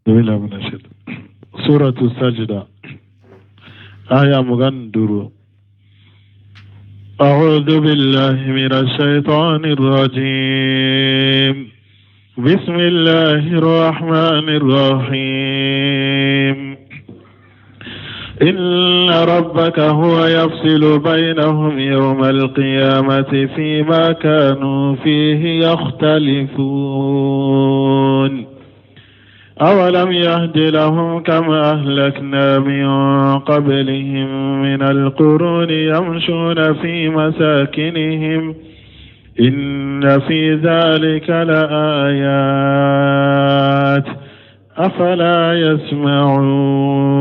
بالله من الشيطان. سورة السجدة آية 25. أعوذ بالله من الشيطان الرجيم. بسم الله الرحمن الرحيم. إن ربك هو يفصل بينهم يوم القيامة فيما كانوا فيه يختلفون. أولم يهد لهم كما أهلكنا من قبلهم من القرون يمشون في مساكنهم إن في ذلك لآيات أفلا يسمعون.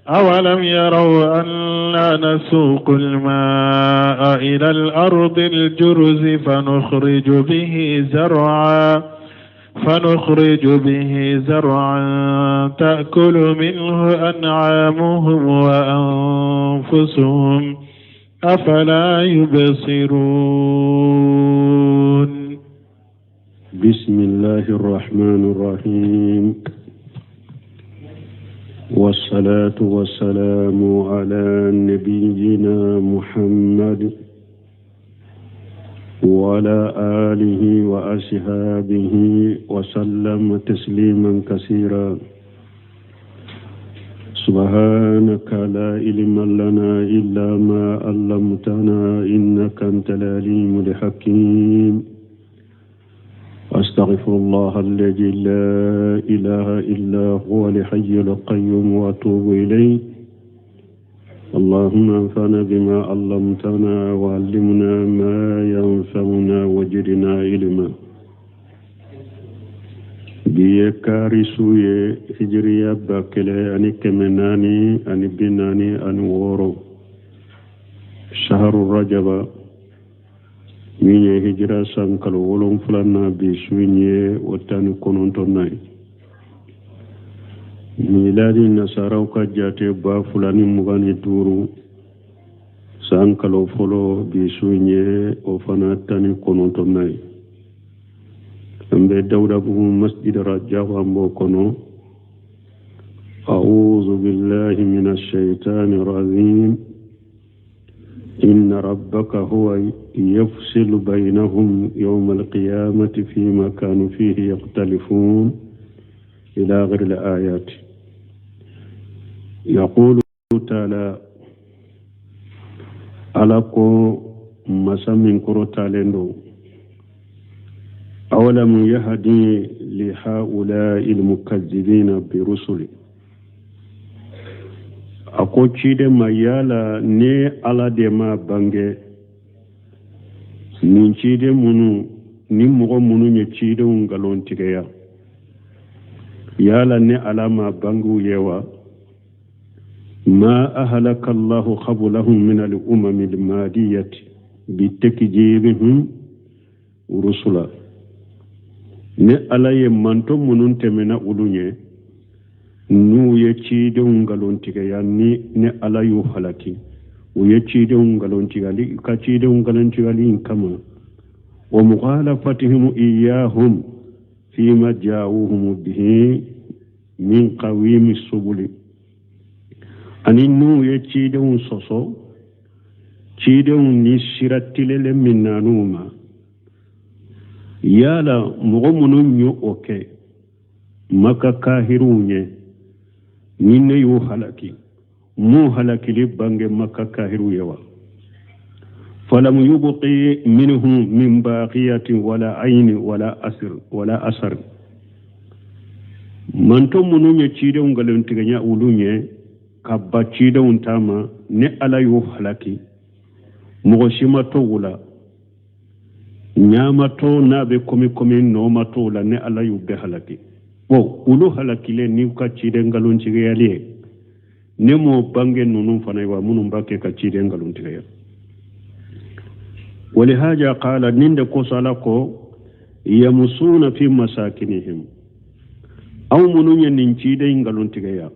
أولم يروا أنا نسوق الماء إلى الأرض الجرز فنخرج به زرعا تأكل منه أنعامهم وأنفسهم أفلا يبصرون. بسم الله الرحمن الرحيم، والصلاة والسلام على نبينا محمد وعلى آله وأصحابه وسلم تسليما كثيرا. سبحانك لا علم لنا إلا ما علمتنا إنك أنت العليم الحكيم. أستغفر الله الذي لا إله إلا هو الحي القيوم وأتوب إليه. اللهم انفعنا بما علمتنا وعلمنا ما ينفعنا وزدنا علما. Bi ye kari su ye, hijiriya 1446, shaharu rajaba, min ye hijira san kalo wolonfilanan, bi su in ye o 19nan ye. Miladi nasaraw ka jate 2025 san kalo fɔlɔ, bi su in ye o fana 19nan ye. An bɛ Dawudabugu masjid Rajabu, an b'o kɔnɔ. أعوذ بالله من الشيطان الرجيم. إن ربك هو يفصل بينهم يوم القيامة فيما كانوا فيه يختلفون إلى آخر الآيات. يقول تعالى Ala ko masa min kɔrɔtalen don: أولم يهد لهؤلاء المكذبين بالرسل. A ko ciden ma, yala ne Ala de ma bange nin ciden minnu ni mɔgɔ minnu ye cidenw nkalon tigɛya, yala ne Ala ma bange u ye wa? ما أهلك الله قبلهم من الأمم الماضية بتكذيبهم رسلا. Ne Ala ye mantɔn minnu tɛmɛna olu ɲɛ, n'u ye cidenw nkalontigɛya, ni ne Ala y'u halaki u ye cidenw nkalontigali ka cidenw nkalontigali in kama, ومخالفتهم إياهم فيما جاءوهم به من قويم السبل, ani n'u ye cidenw sɔsɔ, cidenw ni sira tilelen min nan'u ma, yala mɔgɔ minnu y'o o kɛ Maka kahiriw ɲɛ, ni ne y'u halaki, m'u halakili bange Maka kahiriw ye wa? فلم يبق منهم من باقية ولا عين ولا أثر ولا أثر. Mantɔn minnu ye cidenw nkalontigɛya olu ɲɛ ka ba cidenw ta ma, ne Ala y'u halaki, mɔgɔ si ma to u la, ɲa ma to n'a bɛ komi komi nɔ ma to u la, ne Ala y'u bɛɛ halaki. Bon, olu halakilen n'u ka ciden nkalontigɛyali ye, ne m'o bange ninnu fana ye wa, minnu b'a kɛ ka ciden nkalontigɛya? ولهذا قال, nin de kosɔn Ala ko: يمشون في مساكنهم. Aw minnu ye nin ciden nkalontigɛya,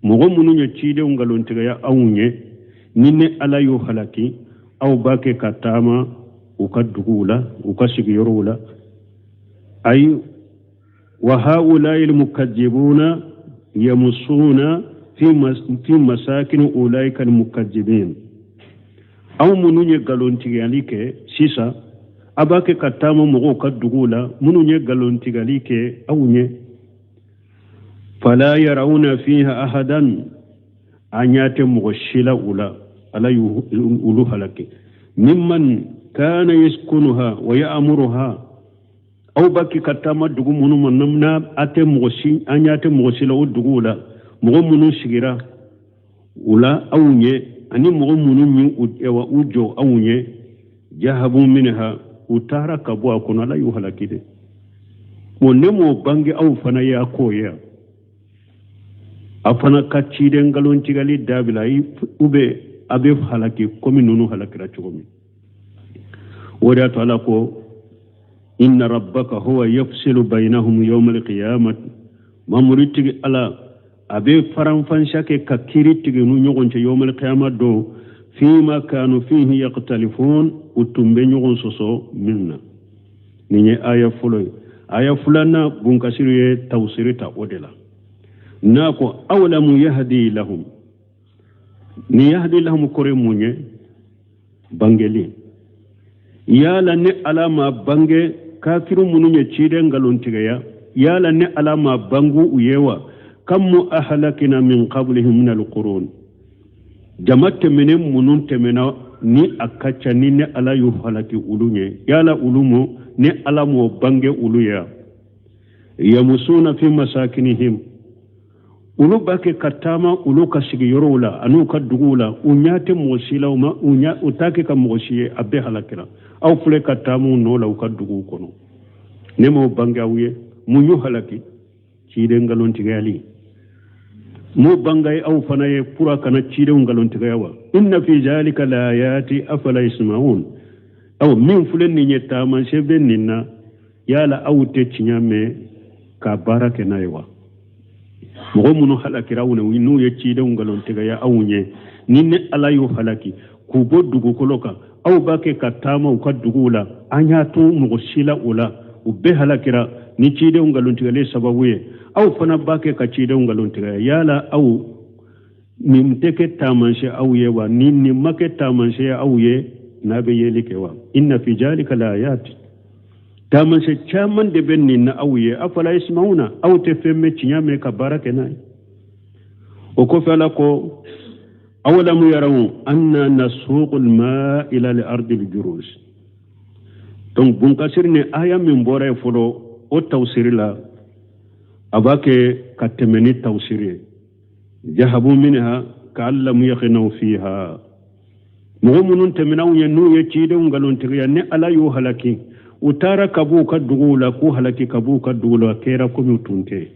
mɔgɔ minnu ye cidenw nkalontigɛya aw ɲɛ, ni ne Ala y'u halaki, aw b'a kɛ ka taama u ka duguw la, u ka sigiyɔrɔw la. Ayi. Wa haulai almukadzibuna yamusuna fi masakin ulaika almukadzibin. Aw minnu ye nkalontigɛli kɛ sisan, a b'a kɛ ka taama mɔgɔw ka duguw la minnu ye nkalontigɛli kɛ aw ɲɛ. Fala yarawna fiha ahadan, a ɲɛ tɛ mɔgɔ si la u la, Ala y'olu halaki. Mimman kana yaskunuha wa ya'muruha, aw b'a kɛ ka taama dugu minnu ma n'a a tɛ mɔgɔ si, an ɲɛ tɛ mɔgɔ si la o duguw la, mɔgɔ minnu sigira u la aw ɲɛ, ani mɔgɔ minnu ye u jɔ aw ɲɛ, jahabu minha, u taara ka bɔ a kɔnɔ, Ala y'u halaki dɛ. Bon, ne m'o bange aw fana ye a k'o ye, a fana ka ciden nkalontigɛli dabila, u bɛ a bɛ halaki komi ninnu halakira cogo min. O de y'a to Ala ko inna rabbaka huwa yafsilu bainahum yawma alqiyamati, mamuru tigi Ala a bɛ faranfansiya kɛ ka kiiri tigɛ n'u ɲɔgɔn cɛ yawma alqiyama don, fima kanu fihi yaktalifun, u tun bɛ ɲɔgɔn sɔsɔ min na. Nin ye aya fɔlɔ ye. Aya filanan, Bunkasiru ye tawsiri ta o de la, n'a ko awlamu yahdi lahum. Ni yahdi lahum kɔrɔ ye mun ye? Bangeli. Yala ne Ala ma bange kafiru minnu ye ciden nkalontigɛya, yala ne Ala ma bangu u ye wa? Kam ahlakina min qablihim min alqurun, jama tɛmɛnen minnu tɛmɛna ni a ka ca ni ne Ala y'u halaki olu ɲɛ, yala olu mo ne Ala m'o bange olu ye? Yamusuna fi masakinihim, olu b'a kɛ ka taama olu ka sigiyɔrɔw la an'u ka duguw la, u ɲɛ tɛ mɔgɔ si la, u ma u ɲɛ u t'a kɛ ka mɔgɔ si ye, a bɛɛ halakira. Aw filɛ ka taama u nɔ la u ka duguw kɔnɔ, ne m'o bange aw ye? Mun y'u halaki? Ciden nkalontigɛyali. M'o bange aw fana ye pour a kana cidenw nkalontigɛya wa? Inna fi zalika laayati afala yasma'un. Aw min filɛ nin ye, taamasiyɛn bɛ nin na, yala aw tɛ tiɲɛ mɛn ka baara kɛ n'a ye wa? Mɔgɔ minnu halakira aw n'u ye cidenw nkalontigɛya aw ɲɛ, ni ne Ala y'u halaki k'u bɔ dugukolo kan, aw b'a kɛ ka taama u ka duguw la, an y'a to mɔgɔ si la o la, u bɛɛ halakira ni cidenw nkalontigɛli sababu ye, aw fana b'a kɛ ka cidenw nkalontigɛya, yala aw nin tɛ kɛ taamasiyɛn aw ye wa? Ni nin ma kɛ taamasiyɛn aw ye, n'a bɛ yeli kɛ wa? Inna fi zalika laayati, taamasiyɛn caman de bɛ nin na aw ye, afala yasma'una, aw tɛ fɛn mɛn, tiɲɛ mɛn ka baara kɛ n'a ye. O kɔfɛ Ala ko awalam yaraw anna nasuqu almaa ila al-ardi al-juruz. Donc Bunkasiri ni aya min bɔra yen fɔlɔ, o tawsiri la, a b'a kɛ ka tɛmɛ ni tawsiri ye. Jahabu minha ka'an lam yaghnaw fiha, mɔgɔ minnu tɛmɛna aw ɲɛ n'u ye cidenw nkalontigiya, ni Ala y'u halaki, u taara ka b'u ka duguw la, k'u halaki ka b'u ka duguw la, a kɛra komi u tun tɛ.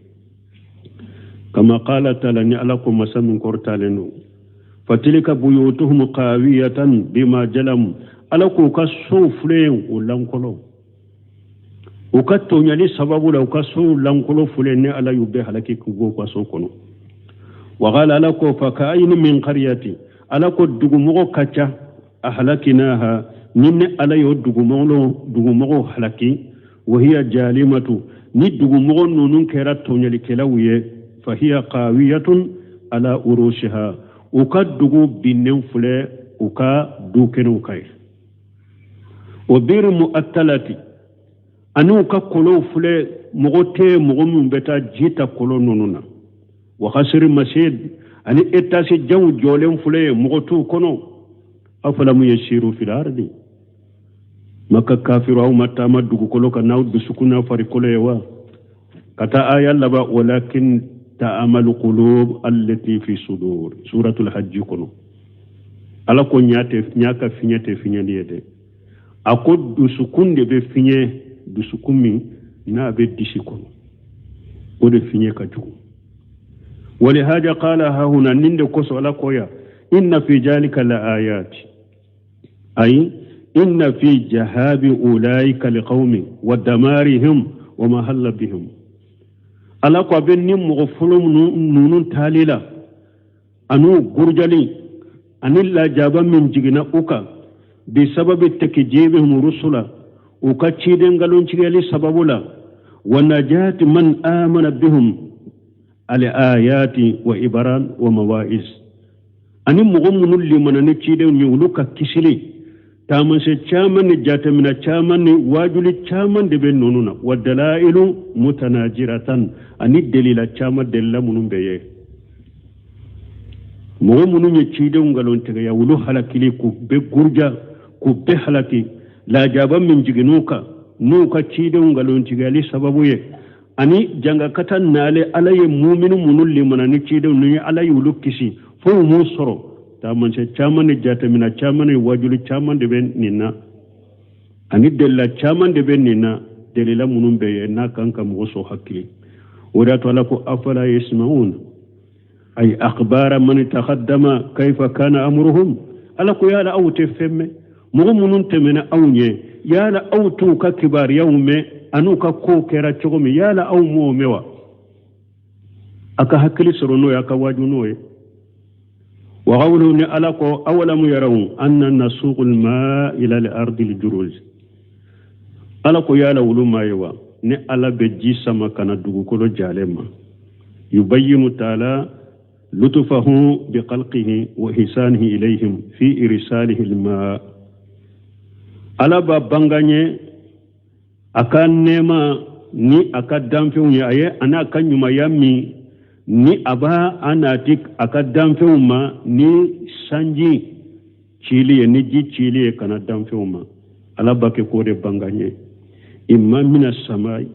Kama qala taala, ni Ala ko masa min kɔrɔtalen don, fatilka buyutuhum qawiyatan bima jalamu, Ala k'u ka sow filɛ yen o lankolon, u ka tɔɲɔli sababu la, u ka sow lankolon filɛ, ni Ala y'u bɛɛ halaki k'u bɔ u ka so kɔnɔ. Wa qala, Ala ko fa ka'ayni min qaryati, Ala ko dugumɔgɔ ka ca, ahlakinaha, ni ne Ala y'o dugumɔgɔw halaki, wa hiya jalimatu, ni dugumɔgɔ ninnu kɛra tɔɲɔlikɛlaw ye, fa hiya qawiyatun ala urushiha, u ka dugu binnen filɛ u ka du kɛnɛw kan ye. O biri mu'attalati, ani u ka kɔlɔnw filɛ, mɔgɔ tɛ mɔgɔ minnu bɛ taa ji ta kɔlɔn ninnu na. Wa hasiri masid, ani etasi janw jɔlen filɛ, mɔgɔ t'u kɔnɔ. Afalamu yasiru fil ardi, Maka kafiru, aw ma taama dugukolo kan n'aw dusukun n'a farikolo ye wa? Ka taa aya laban, walakin ta'amal qulub allati fi sudur, suratul hajj kɔnɔ. Ala ko ɲa tɛ, ɲa ka fiɲɛ tɛ fiɲɛli ye dɛ, a ko dusukun de bɛ fiɲɛ, dusukun min n'a bɛ disi kɔnɔ, o de fiɲɛ ka jugu. Walihaja qala hahuna, nin de kosɔn Ala ko ya inna fi jalika la ayati, ayi inna fi jahabi ulaika liqaumin wa damarihim wa ma halla bihim. Ala ko a bɛ ni mɔgɔ fɔlɔ ninnu taali la, an'u gurujali ani lajaba min jiginna u kan, bi sababi takjibihim rusula, u ka ciden nkalontigɛli sababu la. Wa najati man amana bihum al-ayati wa ibaran wa mawaiz, ani mɔgɔ minnu limana ni cidenw ye, olu ka kisili, taamasiyɛn caman ni jateminɛ caman ni waajuli caman de bɛ ninnu na. Wa dalailu mutanajiratan, ani delila caman, delila minnu bɛ ye mɔgɔ minnu ye cidenw nkalontigɛya, olu halakili, k'u bɛɛ guruja, k'u bɛɛ halaki, lajaba min jiginn'u kan n'u ka cidenw nkalontigɛyali sababu ye, ani jangakata nale Ala ye muminu minnu limana ni cidenw ninnu ye, Ala y'olu kisi fo u m'u sɔrɔ. Taamasiyɛn caman ni jateminɛ caman ni wajuli caman de bɛ nin na, ani delila caman de bɛ nin na, delila minnu bɛ yen n'a kan ka mɔgɔ sɔn hakili. O de y'a to Ala ko afala yasma'un ay akhbara man taqaddama kayfa kana amruhum. Ala ko yala aw tɛ fɛn mɛn mɔgɔ minnu tɛmɛna aw ɲɛ? Yala aw t'u ka kibaruyaw mɛn an'u ka kow kɛra cogo min? Yala aw m'o mɛn wa? A ka hakili sɔrɔ n'o ye, a ka waaju n'o ye. Wa qawluhu, ni Ala ko awalam yaraw anna nasuqu al-ma'a ila al-ardi al-juruz. Ala ko yala olu m'a ye wa ni Ala bɛ ji sama ka na dugukolo jalen ma? Yubayyinu ta'ala lutufahu bi khalqihi wa ihsanihi ilayhim fi irsalihi al-ma. Ala b'a banganye a ka nɛɛma ni a ka danfɛnw ye, a ye ani a ka ɲumanya min ni a b'a a nati a ka danfɛnw ma ni sanji cili ye, ni ji cili ye ka na danfɛnw ma. Ala b'a kɛ k'o de banganye. Imma mina samai,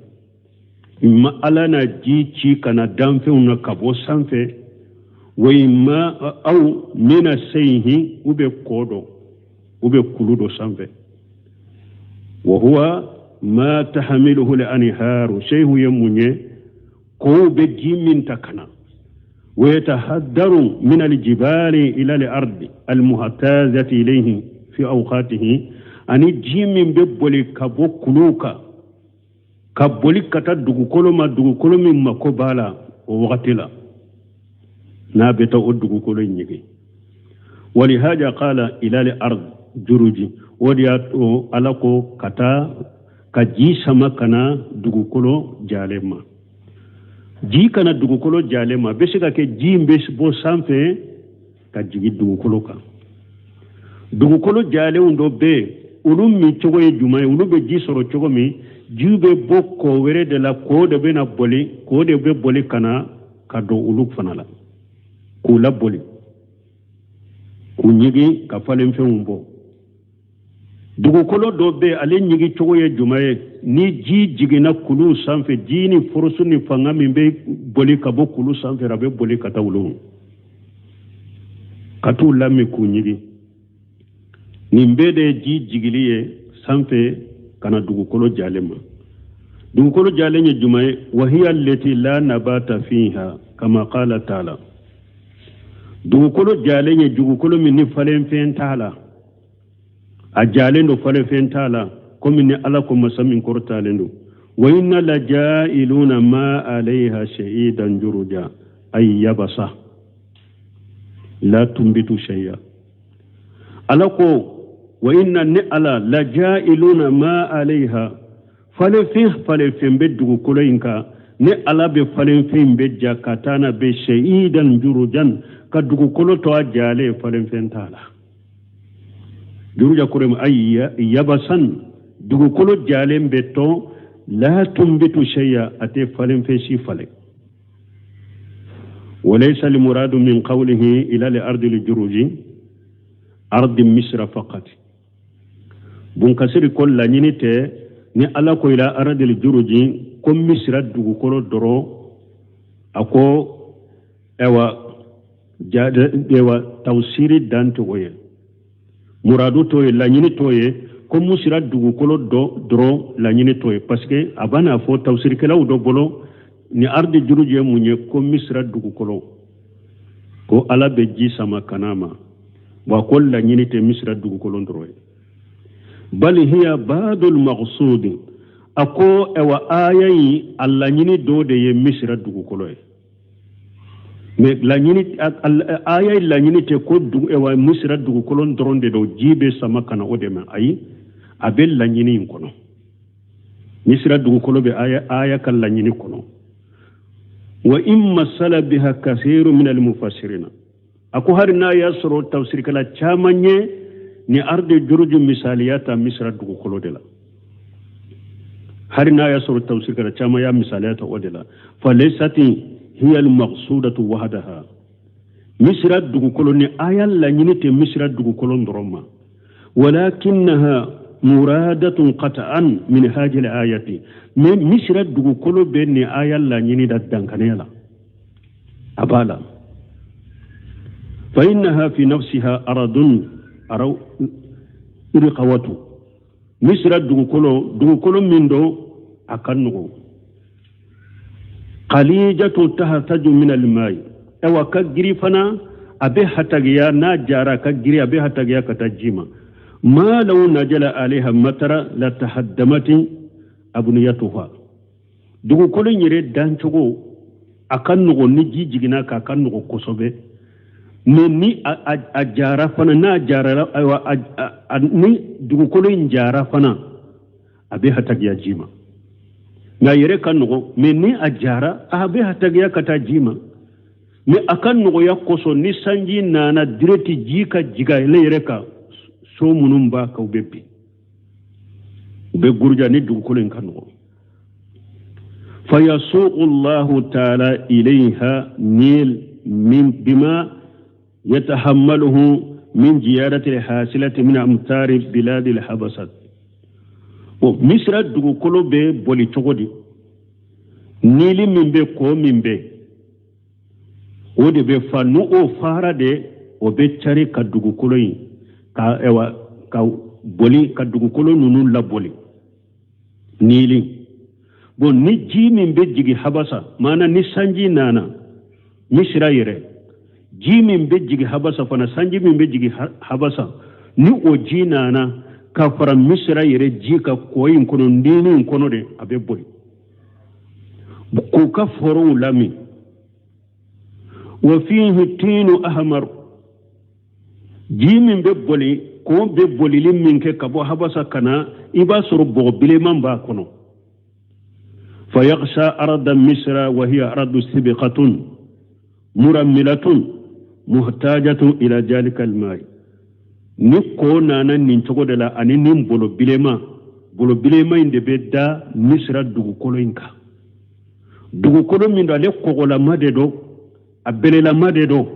imma Ala na ji ci ka na danfɛnw na ka bɔ sanfɛ, wa imma aw mina seyhi, u bɛ kɔ dɔ, u bɛ kulu dɔ sanfɛ. Wa huwa ma tahamiluhu al-anharu, seyhu ye mun ye? Kow bɛ ji min ta ka na. Wa yatahaddaru min al-jibali ila al-ardi al-muhtazati ilayhi fi awqatihi, ani ji min bɛ boli ka bɔ kuluw kan ka boli ka taa dugukolo ma, dugukolo min mako b'a la o wagati la, n'a bɛ taa o dugukolo in ɲigin. Walihaja qala ila al-ard juruji, o de y'a to Ala ko ka taa ka ji sama ka na dugukolo jalen ma. Ji ka na dugukolo jalen ma, a bɛ se ka kɛ ji in bɛ bɔ sanfɛ ka jigin dugukolo kan. Dugukolo jalenw dɔ bɛ yen, olu min cogo ye jumɛn ye? Olu bɛ ji sɔrɔ cogo min? Ji bɛ bɔ kɔ wɛrɛ de la, kɔ de bɛ na boli, kɔ de bɛ boli ka na ka don olu fana la k'u laboli, k'u ɲigin ka falenfɛnw bɔ. Dugukolo dɔ bɛ yen, ale ɲigin cogo ye jumɛn ye? Ni ji jiginna kulu sanfɛ, ji ni forosu ni fanga min bɛ boli ka bɔ kulu sanfɛ, a bɛ boli ka taa olu ka t'u lamin k'u ɲigin. Nin bɛɛ de ye ji jigili ye sanfɛ ka na dugukolo jalen ma. Dugukolo jalen ye jumɛn ye? Wahiya allati la nabata fiha kama qala taala. Dugukolo jalen ye dugukolo min ni falenfɛn t'a la, a jalen don, falenfɛn t'a la, komi ni Ala ko masa min kɔrɔtalen don: wa inna la ja'iluna ma alayha shahidan juruja, ay yabasa la tumbitu shay'a. Ala ko wa inna, ni Ala, la ja'iluna ma alayha, falenfɛn falenfɛn bɛ dugukolo in kan, ni Ala bɛ falenfɛn bɛ ja ka taa n'a bɛ shahidan jurujan, ka dugukolo to a jalen, falenfɛn t'a la. Juruja kɔrɔ ye ay yabasan, dugukolo jalen bɛ to, la tumbitu shay'a, a tɛ falenfɛn si falen. Walaysa almuradu min qawlihi ila li ardi aljuruji ardi misra faqat. Bunkasiri ko laɲini tɛ ni Ala ko ila ardi aljuruji ko Misira dugukolo dɔrɔn. A ko ɛwa ɛwa tawsiri dan tɛ o ye, muradu t'o ye, laɲini t'o ye ko Misira dugukolo dɔ dɔrɔn, laɲini t'o ye, parce que a b'a n'a fɔ tawsirikɛlaw dɔ bolo ni ardi juruji ye mun ye? Ko Misira dugukolo, ko Ala bɛ ji sama ka n'a ma. Wa ko laɲini tɛ Misira dugukolo dɔrɔn ye. Bal hiya badul maqsud, a ko ɛwa aya in a laɲini dɔ de ye Misira dugukolo ye, mais laɲini aya in laɲini tɛ ko ɛwa Misira dugukolo dɔrɔn de don, ji bɛ sama ka na o de ma. Ayi, a bɛ laɲini in kɔnɔ. Misira dugukolo bɛ aya aya ka laɲini kɔnɔ. Wa in masala biha kasiru min almufassirina, a ko hari n'a y'a sɔrɔ tafsirikɛla caman ye ni arde juruju misaliya ta Misira dugukolo de la, hari n'a y'a sɔrɔ tafsirikɛla caman y'a misaliya ta o de la, falaysati hiya almaqsudatu wahdaha. Misira dugukolo ni aya laɲini tɛ Misira dugukolo dɔrɔn ma, walakinnaha muradatun qat'an min hadhihi al-ayati. Mais Misira dugukolo bɛ ni aya laɲini da dankaniya la, a b'a la. Fa innaha fi nafsiha aradun araw irqawatu. Misira dugukolo, dugukolo min don a ka nɔgɔn, qalijatu tahtaju min almai, awa ka giri fana, a bɛ hatagiya n'a jara, ka giri a bɛ hatagiya ka taa ji ma. Ma law najala alaiha matara la tahaddamati abniyatuha. Dugukolo in yɛrɛ dancogo a ka nɔgɔn, ni ji jiginna k'a ka nɔgɔn kosɛbɛ, mais ni a jara fana, n'a jara, ayiwa, ni dugukolo in jara fana, a bɛ hatagiya ji ma. Nka a yɛrɛ ka nɔgɔn, mais ni a jara, a bɛ hatagiya ka taa ji ma. Mais a ka nɔgɔya kosɔn, ni sanji nana direct, ji ka jigin ale yɛrɛ kan, so minnu b'a kan u bɛ bin, u bɛ guruja ni dugukolo in ka nɔgɔn. Fayasuqu Allahu ta'ala ilayha nil min bima yatahammaluhu min ziyadati alhasilati min amtari biladi alhabasat. Bon, Misira dugukolo bɛ boli cogo di? Nili min bɛ, kɔ min bɛ, o de bɛ fa. N'o o fara de, o bɛ cari ka dugukolo in ka, ayiwa, ka boli ka dugukolo ninnu laboli nili. Bon, ni ji min bɛ jigin Habasa, maana ni sanji nana Misira yɛrɛ, ji min bɛ jigin Habasa fana, sanji min bɛ jigin Habasa, ni o ji nana ka fara Misira yɛrɛ ji ka kɔ in kɔnɔ, nili in kɔnɔ de, a bɛ boli k'u ka forow lamin. Wa fihi tinu ahmar, ji min bɛ boli, kɔn bɛ bolili min kɛ ka bɔ Habasa ka na, i b'a sɔrɔ bɔgɔ bilenman b'a kɔnɔ. Fayaghsha arda Misra wa hiya ardu sibiqatun murammilatun muhtajatun ila jalika almai. Ni kɔ nana nin cogo de la, ani nin bolo bilenman, bolo bilenman in de bɛ da Misira dugukolo in kan. Dugukolo min don, ale kɔgɔlama de don, a belelama de don.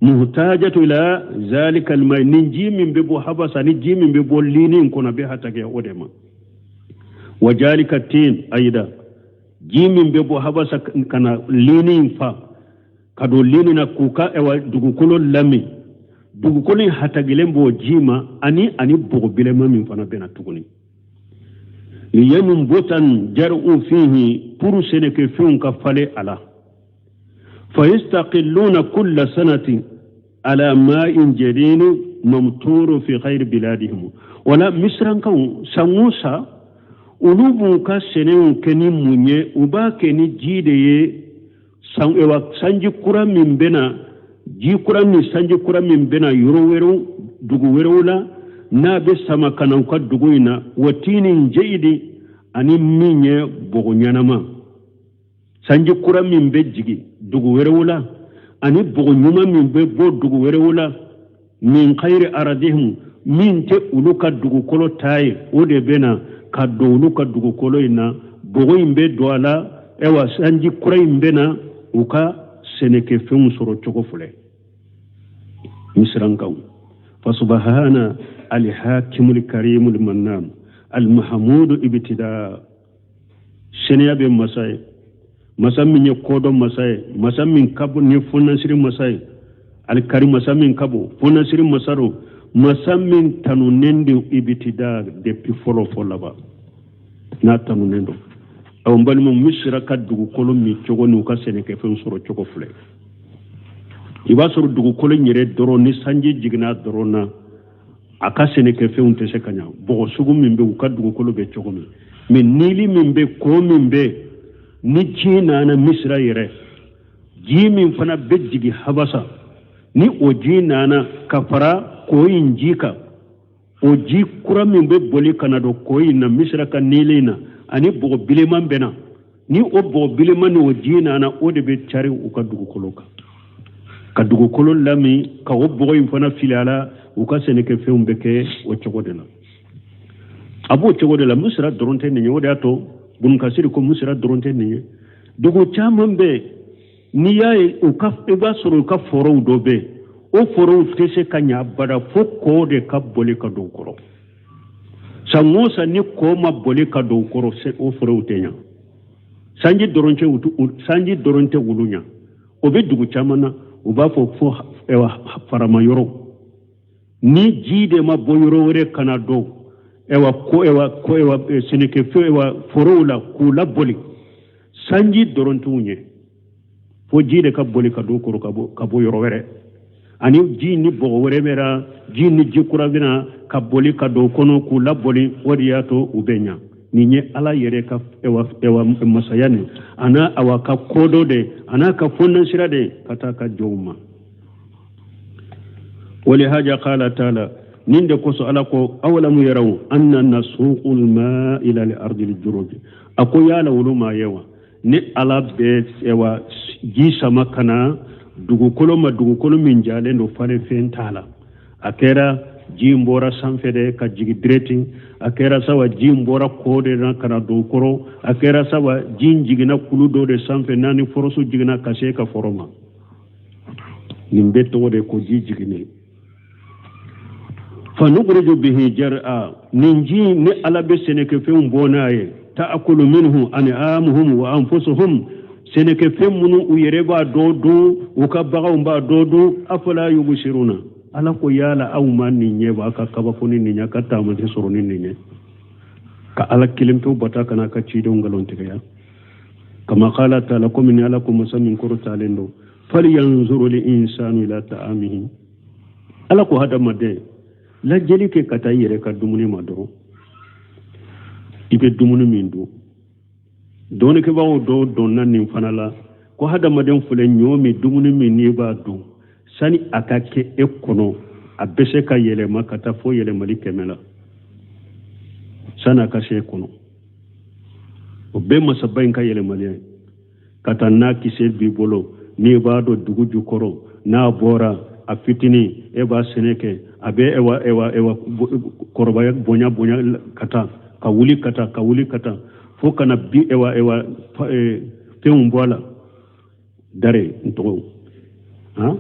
Muhtajatu ila zalika almai, ni ji min bɛ bɔ Habasa, ni ji min bɛ bɔ lini in kɔnɔ, a bɛ hatagiya o de ma. Wa jalika tin ayida, ji min bɛ bɔ Habasa ka na lini in fa ka don lini na k'u ka, ayiwa, dugukolo lamin, dugukolo in hatagilen b'o ji ma, ani bɔgɔ bilenman min fana bɛ na tuguni. Yanbutan jar'u fihi, pour sɛnɛkɛfɛnw ka falen a la. Fayastaqilluna kulla sanati ala ma'in jadidin mamturu fi khayri biladihim. Wala Misirankaw, san o san, olu b'u ka sɛnɛw kɛ ni mun ye? U b'a kɛ ni ji de ye. San, sanji kura min bɛ na, ji kura min, sanji kura min bɛ na yɔrɔ wɛrɛw, dugu wɛrɛw la, n'a bɛ sama ka na u ka dugu in na, wa tinin jayidi, ani min ye bɔgɔ ɲɛnama, sanji kura min bɛ jigin dugu wɛrɛw la, ani bɔgɔ ɲuman min bɛ bɔ dugu wɛrɛw la, min khayri aradihim, min tɛ olu ka dugukolo ta ye, o de bɛ na ka don olu ka dugukolo in na. Bɔgɔ in bɛ don a la, ayiwa, sanji kura in bɛ na u ka sɛnɛkɛfɛnw sɔrɔ cogo filɛ Misirankaw. Fasubahana alhakimul karimul mannan almahamudu ibtida. Seniya bɛ masa ye, masa min ye kodɔn masa ye, masa min ka bon ni fonnasiri masa ye, alikari masa min ka bon fonnasiri masa don, masa min tanunen don ibtida, depuis fɔlɔ fɔ laban n'a tanunen don. Aw n balimaw, Misira ka dugukolo min cogo n'u ka sɛnɛkɛfɛnw sɔrɔ cogo filɛ. I b'a sɔrɔ dugukolo in yɛrɛ dɔrɔn, ni sanji jiginna dɔrɔn na, a ka sɛnɛkɛfɛnw tɛ se ka ɲa, bɔgɔ sugu min bɛ, u ka dugukolo bɛ cogo min. Mais nili min bɛ, kɔ min bɛ, ni ji nana Misira yɛrɛ, ji min fana bɛ jigin Habasa, ni o ji nana ka fara kɔ in ji kan, o ji kura min bɛ boli ka na don kɔ in na, Misira ka nili in na. Ani bɔgɔ bilenman bɛ na, ni o bɔgɔ bilenman ni o ji nana, o de bɛ cari u ka dugukolo kan, ka dugukolo lamin, ka o bɔgɔ in fana fili a la. U ka sɛnɛkɛfɛnw bɛ kɛ o cogo de la. A b'o cogo de la. Misira dɔrɔn tɛ nin ye. O de y'a to Bunukasiri ko Misira dɔrɔn tɛ nin ye. Dugu caman bɛ, n'i y'a ye, u ka, i b'a sɔrɔ u ka forow dɔ bɛ yen, o forow tɛ se ka ɲɛ abada fo kɔ de ka boli ka don u kɔrɔ. San o san, ni kɔ ma boli ka don u kɔrɔ, o forow tɛ ɲɛ. Sanji dɔrɔn tɛ, sanji dɔrɔn tɛ olu ɲɛ. O bɛ dugu caman na, u b'a fɔ fo farama yɔrɔ. Ni ji de ma bɔ yɔrɔ wɛrɛ ka na don ɛwa ko ɛwa ko ɛwa sɛnɛkɛfɛn ɛwa forow la k'u laboli, sanji dɔrɔn t'u ɲɛ, fo ji de ka boli ka don kɔrɔ ka bɔ yɔrɔ wɛrɛ. Ani ji ni bɔgɔ wɛrɛ bɛ na, ji ni ji kura bɛ na ka boli ka don kɔnɔ k'u laboli. O de y'a to u bɛ ɲa. Nin ye Ala yɛrɛ ka ɛwa ɛwa masaya nin a n'a awa ka kodɔn de, a n'a ka fɔnnasira de ka taa ka jɔnw ma. ولهذا قال تعالى, nin de kosɔn Ala ko: أولم يروا أنا نسوق الماء إلى الأرض الجرز. A ko yala olu ma ye wa, ni Ala bɛ ɛwa ji sama ka na dugukolo ma, dugukolo min jalen don, falen fɛn t'a la? A kɛra ji in bɔra sanfɛ de ka jigin direct, a kɛra sawa ji in bɔra kɔ de na ka na don kɔrɔ, a kɛra sawa ji in jiginna kulu dɔ de sanfɛ n'a ni foroso jiginna ka se ka foro ma, nin bɛɛ tɔgɔ de ko ji jiginnen. فنخرج به زرعا, nin ji ni Ala bɛ sɛnɛkɛfɛnw bɔ n'a ye. تأكل منه أنعامهم وأنفسهم, sɛnɛkɛfɛn minnu u yɛrɛ b'a dɔ dun, u ka baganw b'a dɔ dun. أفلا يبصرون. Ala ko yala aw ma nin ɲɛ b'a ka kabako ni nin ye, ka taamati sɔrɔ ni nin ye, ka Ala kelen pewu bata, kana ka cidenw nkalon tigɛya? كما قال تعالى, komi ni Ala ko masa min kɔrɔtalen don: فلينظر الإنسان إلى طعامه. Ala ko hadamaden, lajɛli kɛ ka taa i yɛrɛ ka dumuni ma dɔrɔn, i bɛ dumuni min dun. Dɔnnikɛbagaw dɔw dɔnna nin fana la ko hadamaden filɛ, ɲɔ min, dumuni min n'i b'a dun, sani a ka kɛ e kɔnɔ, a bɛ se ka yɛlɛma ka taa fo yɛlɛmali 100 la sani a ka se e kɔnɔ. O bɛɛ masaba in ka yɛlɛmaliya ye. Ka taa n'a kisɛ b'i bolo, n'i b'a dɔn dugu jukɔrɔ, n'a bɔra a fitinin, e b'a sɛnɛ kɛ, a bɛ ewa ewa ewa kɔrɔbaya, bonya bonya ka taa, ka wuli ka taa, ka wuli ka taa, fo ka na bi ewa ewa fɛnw bɔ a la. Dare n tɔgɔ han,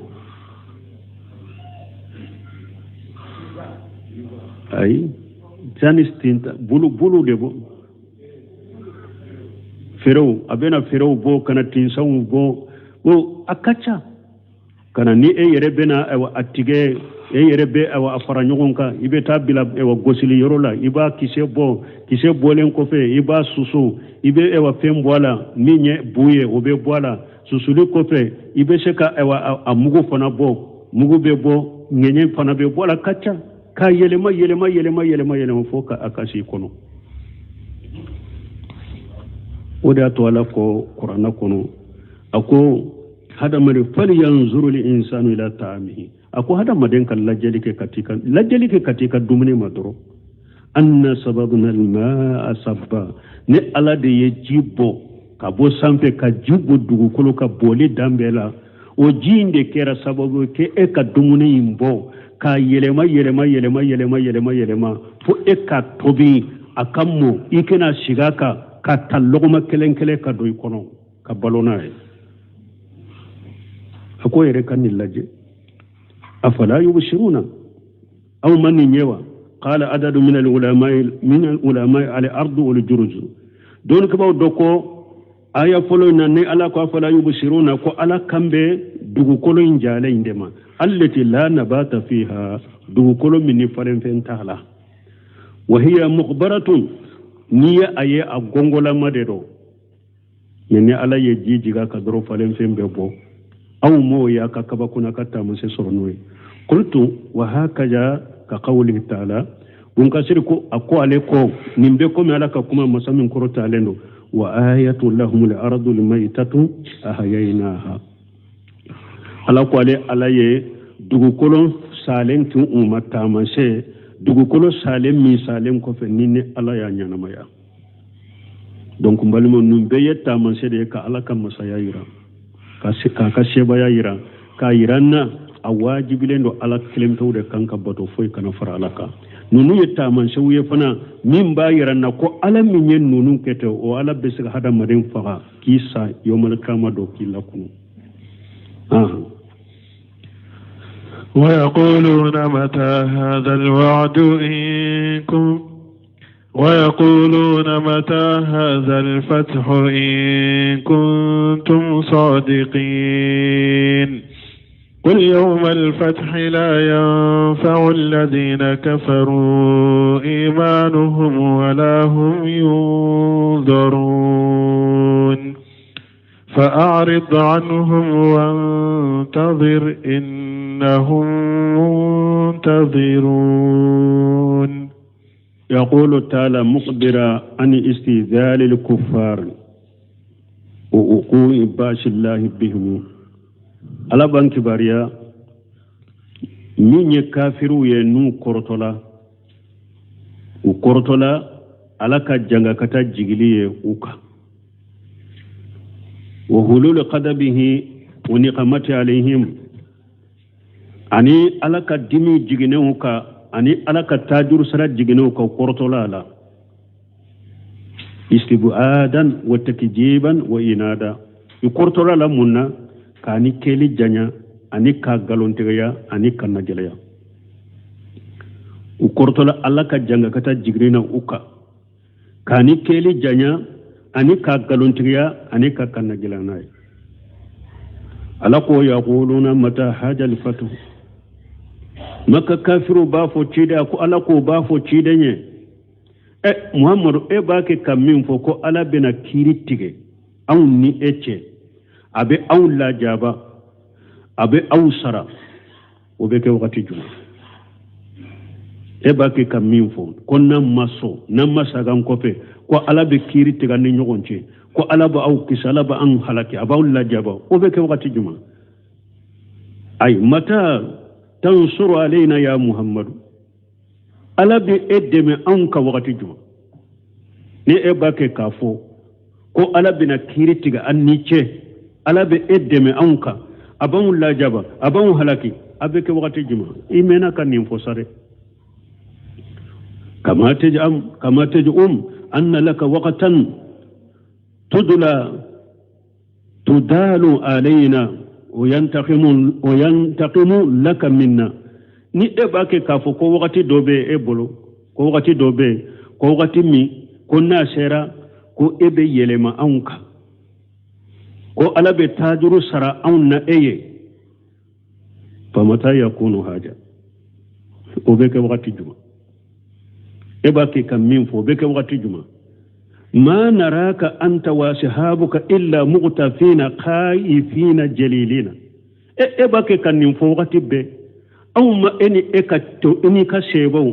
ayi, sani tinta bulu bulu de bɔ feerew, a bɛna feerew bɔ ka na tinsanw bɔ. O a ka ca ka na ni e yɛrɛ bɛna ayiwa a tigɛ, e yɛrɛ bɛ ayiwa a fara ɲɔgɔn kan, i bɛ taa bila ayiwa gosili yɔrɔ la, i b'a kisɛ bɔ. Kisɛ bɔlen kɔfɛ, i b'a susu, i bɛ ayiwa fɛn bɔ a la min ye bu ye, o bɛ bɔ a la. Susuli kɔfɛ, i bɛ se ka ayiwa a mugu fana bɔ, mugu bɛ bɔ, ŋɛɲɛ fana bɛ bɔ a la. Ka ca k'a yɛlɛma yɛlɛma yɛlɛma yɛlɛma yɛlɛma fo ka a ka s'i kɔnɔ. O de y'a to Ala ko kuranna kɔnɔ, a ko hadamaden: فلينظر الإنسان إلى طعامه. A ko hadamaden ka lajɛli kɛ ka t'i ka lajɛli kɛ ka t'i ka dumuni ma dɔrɔn. أنا صببنا الماء صبا, ni Ala de ye ji bɔ ka bɔ sanfɛ, ka ji bɔ dugukolo ka bɔli dan bɛɛ la, o ji in de kɛra sababu ye k'e ka dumuni in bɔ k'a yɛlɛma yɛlɛma yɛlɛma yɛlɛma yɛlɛma yɛlɛma fo e ka tobi, a ka mɔ, i kana sigi a kan ka ta lɔgɔma kelen kelen ka don i kɔnɔ ka balo n'a ye. A ko yɛrɛ ka nin lajɛ. أفلا يبصرون, aw ma nin ye wa? قال عدد من العلماء الأرض الجرز. Dɔnnikɛbaaw dɔ ko aya fɔlɔ in na, ni Ala ko أفلا يبصرون, ko Ala kan bɛ dugukolo in jalen in de ma, التي لا نبات فيها, dugukolo min ni falenfɛn t'a la. وهي مغبرة, n'i ye a ye, a gɔngɔlama de don, mɛ ni Ala ye ji jigin ka dɔrɔn, falenfɛn bɛ bɔ. Aw m'o ye a ka kabako n'a ka taamasiyɛn sɔrɔ n'o ye. قلت وهكذا كقوله تعالى. Bunkasiri ko a ko ale ko nin bɛ komi Ala ka kuma masa min kɔrɔtalen don: وآية لهم الأرض الميتة أحييناها. Ala ko ale Ala ye dugukolo salen tun u ma taamasiyɛn, dugukolo salen min salen kɔfɛ, ni Ala y'a ɲɛnamaya. Donc n balimaw, ninnu bɛɛ ye taamasiyɛn de ye ka Ala ka masaya yira, k'a ka sebaaya yira, k'a yira n na a wajibilen don Ala kelen pewu de kan ka bato, foyi kana fara Ala kan. Ninnu ye taamasiyɛnw ye fana min b'a yira n na ko Ala min ye ninnu kɛ ten, o Ala bɛ se ka hadamaden faga k'i sa yɔmal kiyama don k'i lakunu. ويقولون متى هذا الوعد إن كنتم ويقولون متى هذا الفتح إن كنتم صادقين قل يوم الفتح لا ينفع الذين كفروا إيمانهم ولا هم ينظرون فأعرض عنهم وانتظر إنهم منتظرون. يقول تعالى مخبرا عن استذلال الكفار ووقوع بأس الله بهم. Ala b'an kibaruya min ye kafiriw ye, n'u kɔrɔtɔla, u kɔrɔtɔla Ala ka jangakata jigili ye u kan, wa hululu qadabihi wa niqamati alayhim, ani Ala ka dimi jiginnenw kan, ani Ala ka tajuru sara jiginnenw kan, u kɔrɔtɔla a la istibuadan wa takjiban wa inada. I kɔrɔtɔla la mun na? K'a ni kɛli janya, ani ka nkalontigɛya, ani ka najɛlɛya. U kɔrɔtɔla Ala ka jangakata jiginni na u kan, k'a ni kɛli janya, ani ka nkalontigiya, ani ka kannagɛlɛya n'a ye. Ala ko yaquluna mata hajal fatu. Maka kafiriw b'a fɔ ciden ko, Ala ko b'a fɔ ciden ye: ɛ Muhamadu, e b'a kɛ ka min fɔ ko Ala bɛna kiiri tigɛ anw ni e cɛ, a bɛ aw lajaba, a bɛ aw sara, o bɛ kɛ wagati jumɛn? E b'a kɛ ka min fɔ ko n'an ma sɔn, n'an ma sagan kɔfɛ, ko Ala bɛ kiiri tigɛ an ni ɲɔgɔn cɛ, ko Ala b'aw kisi, Ala b'an halaki, a b'aw lajaba, o bɛ kɛ wagati jumɛn? Ayi, mata tansuru alayna ya Muhammadu, Ala bɛ e dɛmɛ anw ka wagati jumɛn? Ni e b'a kɛ k'a fɔ ko Ala bɛna kiiri tigɛ an ni cɛ, Ala bɛ e dɛmɛ anw kan, a b'anw lajaba, a b'anw halaki, a bɛ kɛ wagati jumɛn? I mɛnna ka nin fɔ sa dɛ. Kama taj'am kama taj'um anna laka waqtan tudla tudalu alayna wa yantaqimu laka minna. Ni e b'a kɛ k'a fɔ ko wagati dɔ bɛ e bolo, ko wagati dɔ bɛ yen, ko wagati min ko n'a sera ko e bɛ yɛlɛma anw kan, ko Ala bɛ taajuru sara anw na e ye, famata yakunu haja, o bɛ kɛ wagati jumɛn? E b'a kɛ ka min fɔ, o bɛ kɛ wagati jumɛn? Ma naraka anta wa ashabuka illa mugtafina khaifina jalilina. E b'a kɛ ka nin fɔ wagati bɛɛ, anw ma e ni e ka to e n'i ka sebaw,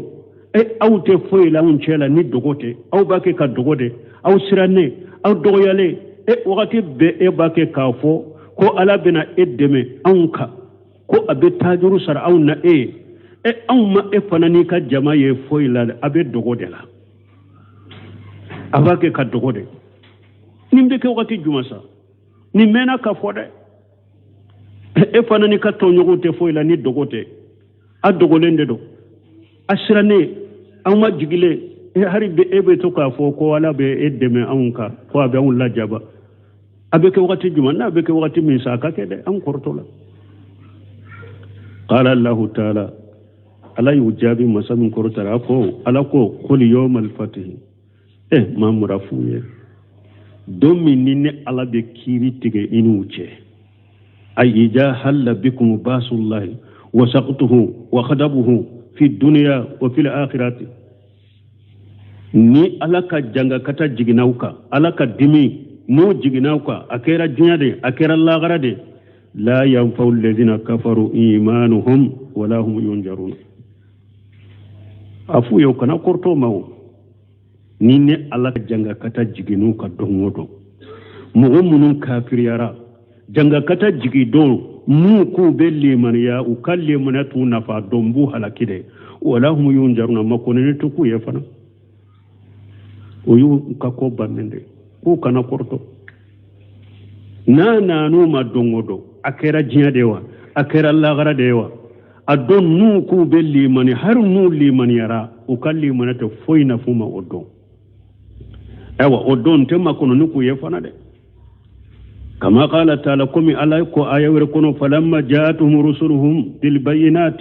e aw tɛ foyi la anw cɛ la ni dogo tɛ, aw b'a kɛ ka dogo de, aw sirannen, aw dɔgɔyalen. E wagati bɛɛ e b'a kɛ k'a fɔ ko Ala bɛna e dɛmɛ anw kan, ko a bɛ taajuru sara anw na e ye. E anw ma e fana n'i ka jama ye foyi la dɛ, a bɛ dogo de la, a b'a kɛ ka dogo de. Nin bɛ kɛ wagati jumɛn sa? Nin mɛnna ka fɔ dɛ. E fana n'i ka tɔɲɔgɔnw tɛ foyi la ni dogo tɛ, a dogolen de don, a sirannen, anw ma jigilen. Hali bi e bɛ to k'a fɔ ko Ala bɛ e dɛmɛ anw kan, ko a bɛ anw lajaba, a bɛ kɛ wagati jumɛn? N'a bɛ kɛ wagati min sa, a ka kɛ dɛ, an kɔrɔtɔ la. Qala Allahu taala, Ala y'u jaabi masa min kɔrɔtara, a ko Ala ko qul yawmal fatihi, Mamadu, a f'u ye don min ni ne Ala bɛ kiiri tigɛ i n'u cɛ, ay ija halla bikum basullahi wa saqtuhu wa khadabuhu fi dunya wa fil akhirati. Ni Ala ka jangakata jiginna aw kan, Ala ka dimi n'o jiginna aw kan, a kɛra diɲɛ de, a kɛra lagara de, la yanfa'u alladhina kafaru imanuhum wala hum yunjarun. A f'u ye u kana kɔrɔtɔ ma o. Ni ne Ala ka jangakata jiginn'u kan don o don, mɔgɔ minnu kafiriyara jangakata jigi don, n'u k'u bɛ limaniya, u ka limaniya t'u nafa don, b'u halaki dɛ. Wala hum yunjaruna, makɔnɔni tɛ k'u ye fana, o y'u ka ko bannen de. K'u kana kɔrɔtɔ n'a nan'u ma don o don, a kɛra diɲɛ de wa, a kɛra lagara de ye wa, a don n'u k'u bɛ limani, hali n'u limaniyara, u ka limaniya tɛ foyi nafa u ma o don. Ayiwa, o don tɛ makɔnɔni k'u ye fana dɛ. Kama qala taala, komi Ala ko aya wɛrɛ kɔnɔ: falamma jaatuhum rusuluhum bilbayinat.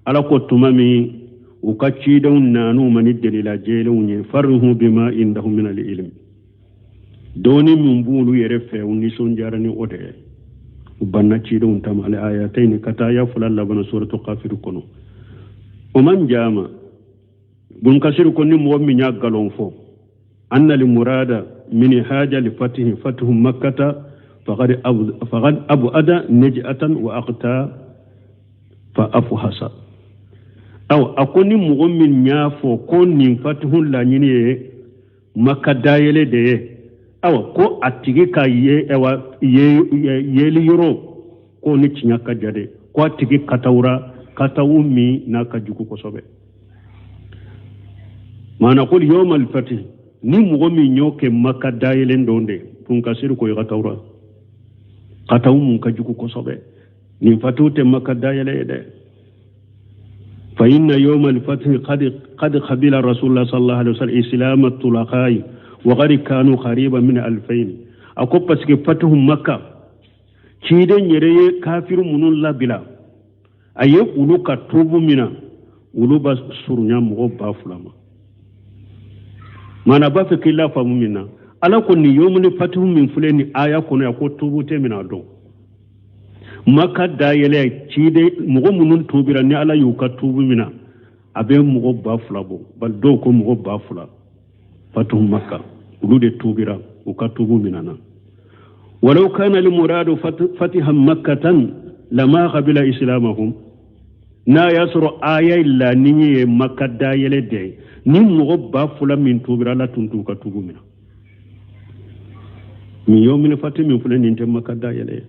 Ala ko tuma min u ka cidenw nan'u ma ni delila jɛlenw ye, farihu bima indahum min alilm, dɔɔni min b'olu yɛrɛ fɛ, u nisɔndiyara ni o de ye, u banna cidenw ta ma. Al ayataini, ka taa aya fila laban suratu Kafiri kɔnɔ. O man jama Bun Kasiri ko ni mɔgɔ min y'a galon fɔ anna al murada min haja li fatihi fatihu Makkata, faqad abuada naj'atan wa aqta fa afhasa. Aw, a ko ni mɔgɔ min y'a fɔ ko nin fatihu laɲini ye Maka dayɛlɛ de ye, awa, ko a tigi ka ye, awa, yeli yɔrɔ ko ni tiɲɛ ka ja de, ko a tigi katawura katawu min n'a ka jugu kosɛbɛ. Maana ko yawmal fatih, ni mɔgɔ min y'o kɛ Maka dayɛlɛn don de, Bun Kasiri ko i katawura katawu mun ka jugu kosɛbɛ. Nin fatihu tɛ Maka dayɛlɛ ye dɛ. Fa inna yawma al-fathi qad qabila Rasulullah sallallahu alaihi wasallam islam at-tulaqai wa qad kanu qariban min alfayn. A ko parce que fatihu Makka, ciden yɛrɛ ye kafiru minnu labila, a ye olu ka tubu mina, olu ba surunya mɔgɔ 2000 ma. Maana b'a fɛ k'i lafaamu min na, Ala ko nin yomuli fatihu min filɛ nin aya kɔnɔ yan, ko tubu tɛ mina dɔn Maka dayɛlɛ ciden mɔgɔ minnu tubira ni Ala y'u ka tubu mina, a bɛ mɔgɔ 2000 bɔ, bali dɔw ko mɔgɔ 2000. Fatihu Maka, olu de tubira, u ka tubu minana. Walau kana limuradu fatiha Makkatan lama qabila islamahum. N'a y'a sɔrɔ aya laɲini ye Maka dayɛlɛ de ye, ni mɔgɔ 2000 min tubira, Ala tun t'u ka tubu mina. Min yomini fati min filɛ nin tɛ Maka dayɛlɛ ye.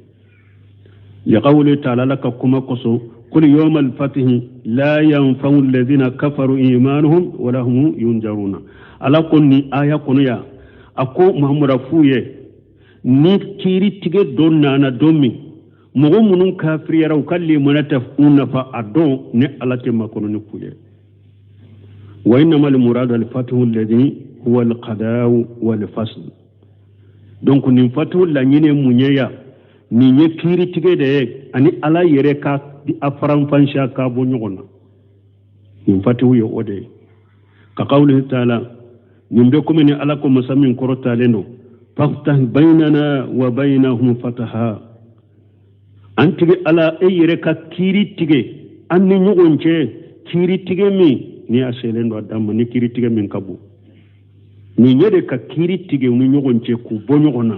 Liqawli taala, Ala ka kuma kosɔn: qul yawma alfatihi la yanfa'u alladhina kafaru imanuhum wala hum yunjaruna. Ala ko nin aya kɔnɔ yan, a ko Muhamadu f'u ye, ni kiiri tigɛ don nana don min, mɔgɔ minnu kafiriyara, u ka limaniya tɛ u nafa a don, ni Ala tɛ makɔnɔni k'u ye. Wa innama almuradu alfatihu alladhi huwa alqada'u walfasl. Donc nin fatihu laɲini ye mun ye yan? Nin ye kiiri tigɛ de ye ani Ala yɛrɛ ka a faranfansiya k'a bɔ ɲɔgɔn na. Nin fatihu ye o de ye. Ka qawlihi taala, nin bɛ komi ni Ala ko masa min kɔrɔtalen don: faftah bainana wa bainahum fataha. An tigi Ala, e yɛrɛ ka kiiri tigɛ an ni ɲɔgɔn cɛ, kiiri tigɛ min ni a selen don a dan ma, ni kiiri tigɛ min ka bon. Nin ye de ka kiiri tigɛ u ni ɲɔgɔn cɛ k'u bɔ ɲɔgɔn na.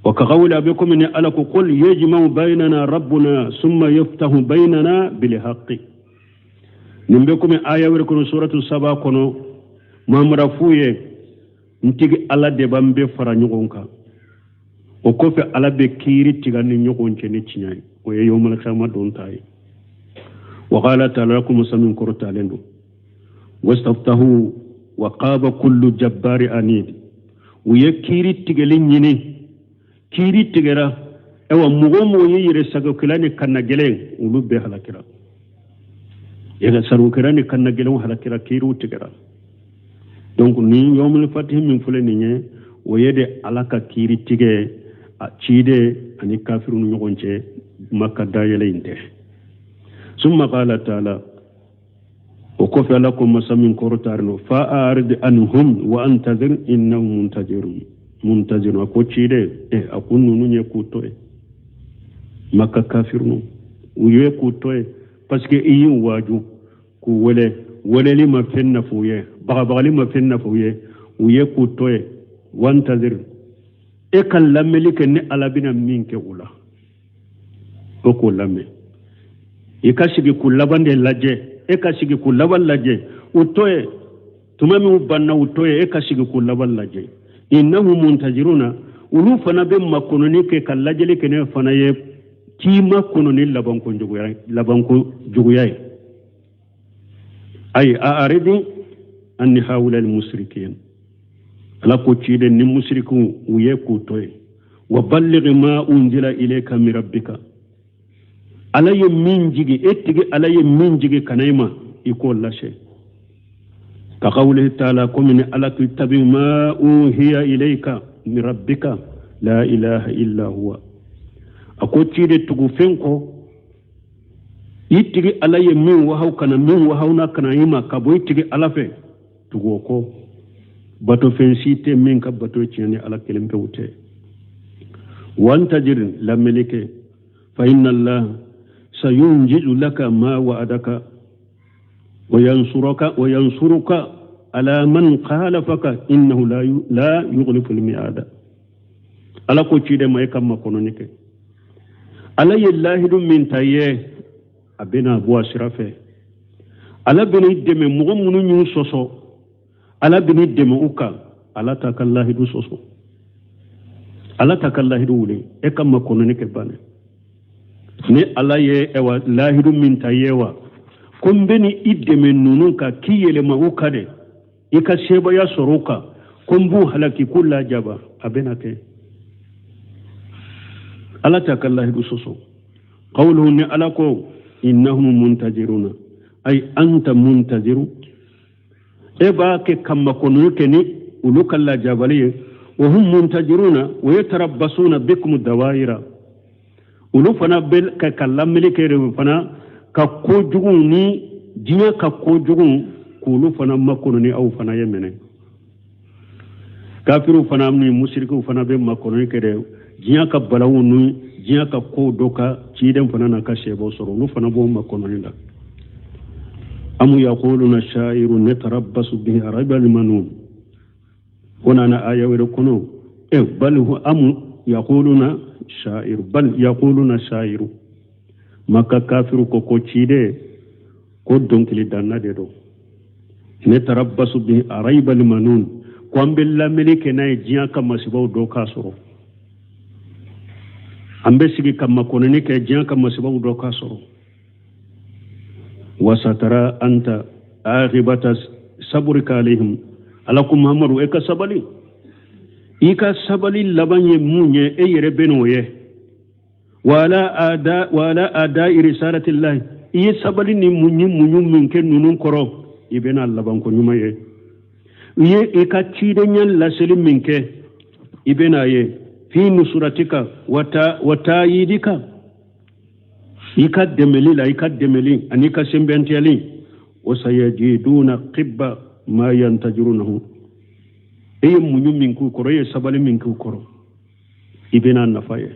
Wa ka qawli, a bɛ komi ni Ala ko: qul yajma'u bainana rabbuna summa yaftahu bainana bilhaqqi. Nin bɛ komi aya wɛrɛ kɔnɔ, suratu Saba kɔnɔ. Mamara f'u ye, n tigi Ala de b'an bɛɛ fara ɲɔgɔn kan, o kɔfɛ Ala bɛ kiiri tigɛ ni ɲɔgɔn cɛ ni tiɲɛ ye. O ye yawmal qiyama don ta ye. Wa qala ta'ala, ko masa min kɔrɔtalen don: wastaftahu wa qaba kullu jabbari anid. U ye kiiri tigɛli ɲini, kiiri tigɛra. Ayiwa, mɔgɔ o mɔgɔ ye yɛrɛ sagokɛla ni kannagɛlɛn, olu bɛɛ halakira. Yɛrɛ sagokɛla ni kannagɛlɛnw halakira, kiiriw tigɛra. Donc nin yawmul fatih min filɛ nin ye, o ye de Ala ka kiiri tigɛ a ciden ani kafiru ni ɲɔgɔn cɛ, Maka dayɛlɛ in tɛ. Summa qala taala, o kɔfɛ Ala ko masa min kɔrɔtaren don: fa arid anhum wa antazir innahum muntajirun muntazirun. A ko ciden, a ko ninnu ye k'u to ye, Maka kafiru u ye k'u to ye, parce que i y'u waaju k'u wele, weleli ma fɛn nafa u ye, bagabagali ma fɛn nafa u ye, u ye k'u to ye. Wantazir, e ka lamɛnli kɛ ni Ala bɛna min kɛ u la, o k'o lamɛn. I ka sigi k'u laban de lajɛ, e ka sigi k'u laban lajɛ. U to ye, tuma min u banna, u to ye, e ka sigi k'u laban lajɛ. Innahum muntajiruna, olu fana bɛ makɔnɔni kɛ ka lajɛli kɛ ne fana ye k'i makɔnɔni labanko juguya ye. Ay a'ridi an haula al-musrikin. Ala ko ciden ni musirikiw u ye k'u to yen. Wa balligh ma unzila ilayka min rabbika, Ala ye min jigi e tigi, Ala ye min jigi ka na i ma, i k'o lase. Ka qawlihi taala, komi ni Ala ko ittabi ma uhiya ilayka min rabbika la ilaha illa huwa. A ko ciden, tugu fɛn kɔ i tigi Ala ye min wahaw ka na, min wahaw na ka na i ma ka bɔ i tigi Ala fɛ, tugu o kɔ. Batofɛn si tɛ min ka bato tiɲɛ ni Ala kelen pewu tɛ. Wantajir, lamɛnni kɛ, fa inna Allah sayunjizu laka ma wa'adaka wa yansuruka wa yansuruka ala man khalafaka innahu la yukhlifu al-mi'ada. Ala ko ciden ma, e ka makɔnɔni kɛ. Ala ye lahidu min ta ye, a bɛna bɔ a sira fɛ. Ala bɛna i dɛmɛ. Mɔgɔ minnu y'u sɔsɔ, Ala bɛn'i dɛmɛ u kan. Ala t'a ka lahidu sɔsɔ, Ala t'a ka lahidu wuli. E ka makɔnɔni kɛ banɛ. Ni Ala ye ɛwa lahidu min ta ye wa ko n bɛ ni i dɛmɛ ninnu kan, k'i yɛlɛma u kan dɛ, i ka sebaya sɔrɔ u kan, ko n b'u halaki k'u lajaba, a bɛna kɛ. Ala t'a ka lahidu sɔsɔ. Qawluhu, ni Ala ko innahum muntajiruna, ay anta muntajiru, e b'a kɛ ka makɔnɔni kɛ ni olu ka lajabali ye. Wa hum muntajiruna wa yatarabbasuna bikum dawaira, olu fana bɛ ka lamɛnni kɛ de fana ka kojugu ni diɲɛ ka kojugu k'olu fana makɔnɔ ni aw fana ye minɛ. Kafiriw fana ni musirikiw fana bɛ makɔnɔni kɛ dɛ, diɲɛ ka balawu ni diɲɛ ka kow dɔ ka ciden fana n'a ka sɛbɛw sɔrɔ, olu fana b'o makɔnɔni la. Am yaquluna sha'iru natarabbasu bihi raibal manun. O nana aya wɛrɛ kɔnɔ e bal hu am yaquluna sha'iru bal yaquluna sha'iru. Maka kafiru ko ciden ko dɔnkili danna de don. Natarabbasu bihi raibal manun, ko an bɛ lamɛnni kɛ n'a ye diɲɛ ka masibaw dɔ k'a sɔrɔ. An bɛ sigi ka makɔnɔni kɛ diɲɛ ka masibaw dɔ k'a sɔrɔ. Wasatara anta aghibata saburika alayhim. Ala ko Muhammadu, e ka sabali, i ka sabali laban ye mun ye, e yɛrɛ bɛ n'o ye. Wala ada wala ada risalatillahi, i ye sabali ni muɲu muɲu min kɛ ninnu kɔrɔ, i bɛna labanko ɲuman ye. I ye i ka cidenya laseli min kɛ, i bɛna ye. Fi nusuratika wa tayidika, i ka dɛmɛli la, i ka dɛmɛli ani i ka sɛnbɛntiyali. Wa sayajiduna qibba ma yantajirunahu, e ye muɲu min k'u kɔrɔ, e ye sabali min k'u kɔrɔ, i bɛna nafa ye.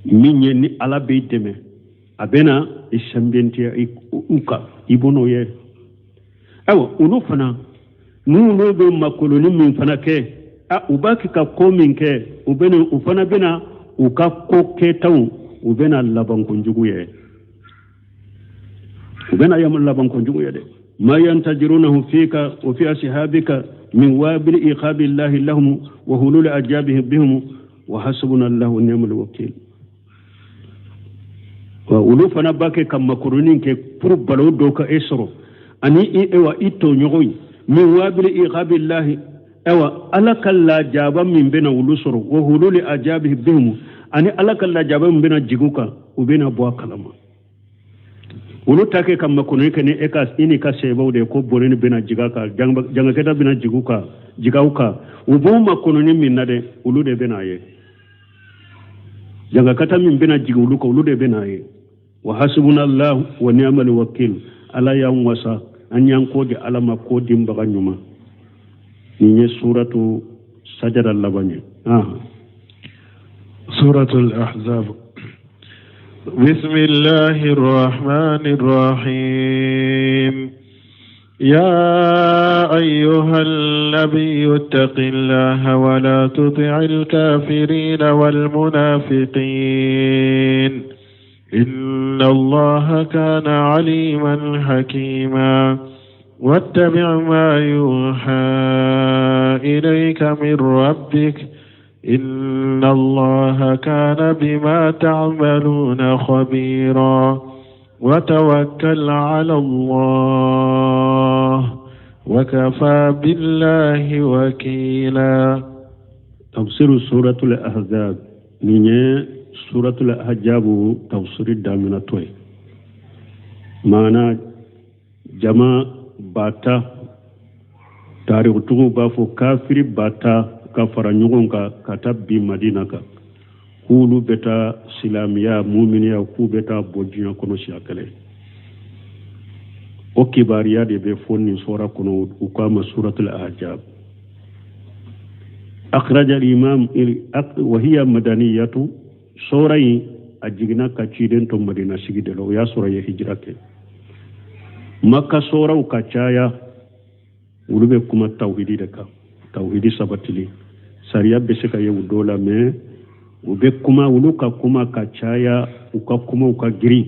Min ye ni Ala b'i dɛmɛ, a bɛna i sɛnbɛntiya u kan, i b'o ye. Ayiwa, olu fana n'olu bɛ makoloni min fana kɛ, a u b'a kɛ ka ko min kɛ, u bɛna u fana bɛna u ka ko kɛtaw, u bɛna labankojugu ye, u bɛna labankojugu ye dɛ. Ma yantajirunahu fika wa fi ashabika min wabili iqabillahi lahum wa hululi ajabihim bihim wa hasbuna allahu ni'mal wakil. Wa olu fana b'a kɛ ka makɔrɔni kɛ pour balawu dɔ ka e sɔrɔ ani i ewa i tɔɲɔgɔn ye. Min wabili iqabillahi, ayiwa Ala ka lajaba min bɛna olu sɔrɔ, wa hululi ajabihi bihim, ani Ala ka lajaba min bɛna jigin u kan, u bɛna bɔ a kalama. Olu ta kɛ ka makɔnɔni kɛ ni e ka i n'i ka sɛbɛw de ye, ko bɔnɛ ni bɛna jigin a kan, jangakɛta bɛna jigin u kan, jigin aw kan. U b'o makɔnɔni min na dɛ, olu de bɛna ye. Jangakata min bɛna jigin olu kan, olu de bɛna ye. Wa hasbunallahu wa ni'mal wakil. Ala y'an wasa, an y'an ko di Ala ma, ko dinbaga ɲuman. Nin ye suratu sajada laban ye. Suratul Ahzab. بسم الله الرحمن الرحيم. يا أيها النبي اتق الله ولا تطع الكافرين والمنافقين إن الله كان عليما حكيما. واتبع ما يوحى إليك من ربك إن الله كان بما تعملون خبيرا. وتوكل على الله وكفى بالله وكيلا. تفسير سورة الأحزاب نيني سورة الأحزاب تفسير دامنا توي معنى جما باتا تاريخ tugu b'a fɔ kafiri bata ka fara ɲɔgɔn kan ka taa bin Madina kan k'olu bɛ taa silamɛya muminiya k'u bɛ taa bɔ diɲɛ kɔnɔ siɲɛ kelen. O kibaruya de bɛ fɔ nin sura kɔnɔ, u k'a ma suratul ahzab. Akhraja al-imam wa hiya madaniyatu, sura in a jiginna ka ciden to Madina sigi de la, o y'a sɔrɔ a ye hijira kɛ. Maka suraw ka caya, olu bɛ kuma tawhidi de kan, tawhidi sabatili. Sariya bɛ se ka ye u dɔw la, mais u bɛ kuma, olu ka kuma ka caya, u ka kumaw ka girin.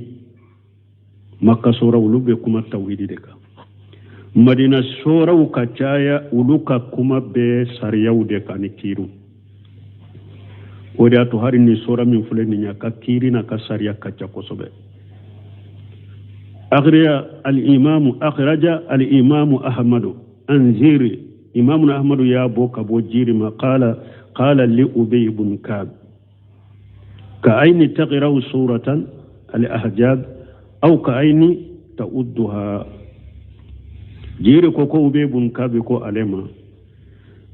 Maka sura olu bɛ kuma tawhidi de kan. Madina suraw ka caya, olu ka kuma bɛ sariyaw de kan ni kiiriw. O de y'a to hali ni sura min filɛ nin ye, a ka kiiri n'a ka sariya ka ca kosɛbɛ. Akhraja al-imamu Ahmadu an Jiri, imamu Ahmadu y'a bɔ ka bɔ Jiri ma, qala qala li Ubay ibn Ka'b ka ayni taqra'u suratan al-ahzab aw ka ayni ta'udduha. Jiri ko ko Ubay ibn Ka'b ko ale ma,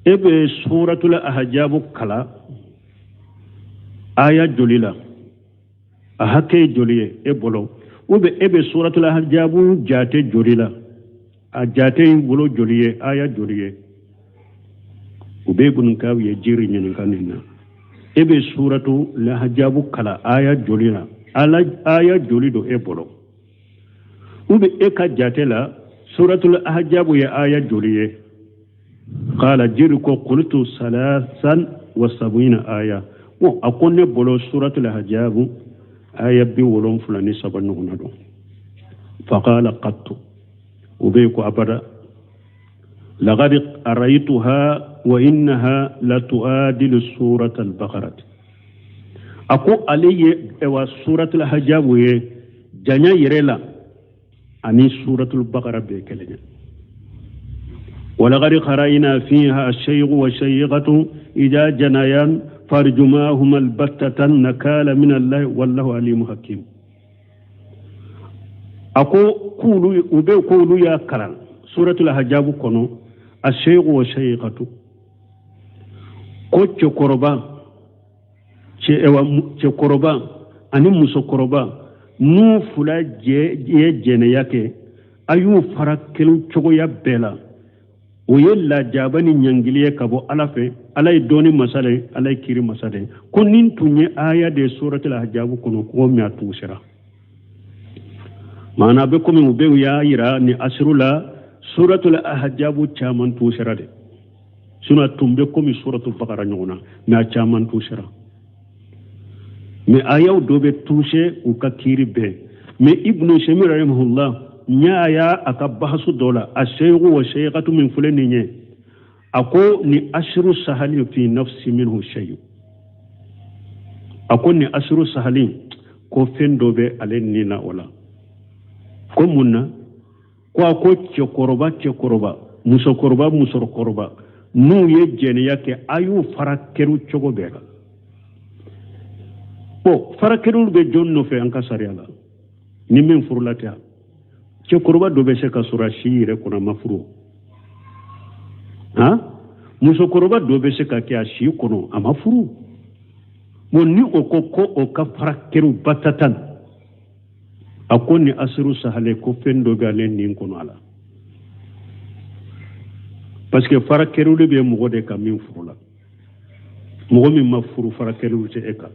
e bɛ suratul ahzab kala aya joli la, a hakɛ ye joli ye e bolo, ou bien e bɛ suratul ahzab jate joli la, a jate in bolo joli ye, aya joli ye? Ubay ibn Ka'b ye Jiri ɲininka nin na, e bɛ suratul ahzab kala aya joli la, ala aya joli don e bolo, ou bien e ka jate la suratul ahzab ye aya joli ye? Qala Jiri ko qultu salasan wa sab'ina aya. Bon, a ko ne bolo suratul ahzab aya 73 ɲɔgɔnna don. Faqala qattu, Ubay ko abada, laqad araytuha wa innaha la tuadilu surata al-baqarah. A ko ale ye wa suratul ahzab ye janya yɛrɛ la ani suratul baqara bɛɛ kelen ye. ولقد قرأنا فيها الشيخ والشيخة إذا جنيان فارجماهما البتة نكال من الله والله عليم حكيم. أكو كولو وبي كولو يا كران سورة الأحزاب كونو الشيخ والشيخة ko cɛkɔrɔba cɛkɔrɔba ani musokɔrɔba n'u fila ye jɛnɛya kɛ, a y'u fara kelen cogoya bɛɛ la, o ye lajaba ni ɲangili ye ka bɔ Ala fɛ. Ala ye dɔɔni masa de, Ala ye kiiri masa de. Ko nin tun ye aya de suratul ahzab kɔnɔ, ko min a tugu sera. Maana a bɛ komi u bɛ y'a yira ni asiru la suratul ahzab caman tugu sera de. Sinon a tun bɛ komi suratul bakara ɲɔgɔn na, mais a caman tugu sera. Mais ayaw dɔ bɛ touché u ka kiiri bɛɛ. Mais Ibnu Taymiyyah rahimahullah n y'a y'a a ka bahasu dɔ la, a seyiku wa seyikatu min filɛ nin ye, a ko ni asiru sahali fi nafsi minhu shay, a ko ni asiru sahali ko fɛn dɔ bɛ ale ni na o la. Ko mun na? Ko a ko cɛkɔrɔba cɛkɔrɔba, musokɔrɔba musokɔrɔba n'u ye jɛnɛya kɛ, a y'u fara kɛr'u cogo bɛɛ la. Bon, fara kɛr'u bɛ jɔn nɔfɛ an ka sariya la? Ni min furula tɛ, cɛkɔrɔba dɔ bɛ se ka sɔrɔ a si yɛrɛ kɔnɔ a ma furu, han, musokɔrɔba dɔ bɛ se ka kɛ a si kɔnɔ a ma furu. Bon, ni o ko ko o ka fara kɛr'u batatan, a ko ni asiru sahale ko fɛn dɔ bɛ ale nin kɔnɔ a la, parce que fara kɛr'u bɛ mɔgɔ de kan min furu la. Mɔgɔ min ma furu, fara kɛr'u tɛ e kan.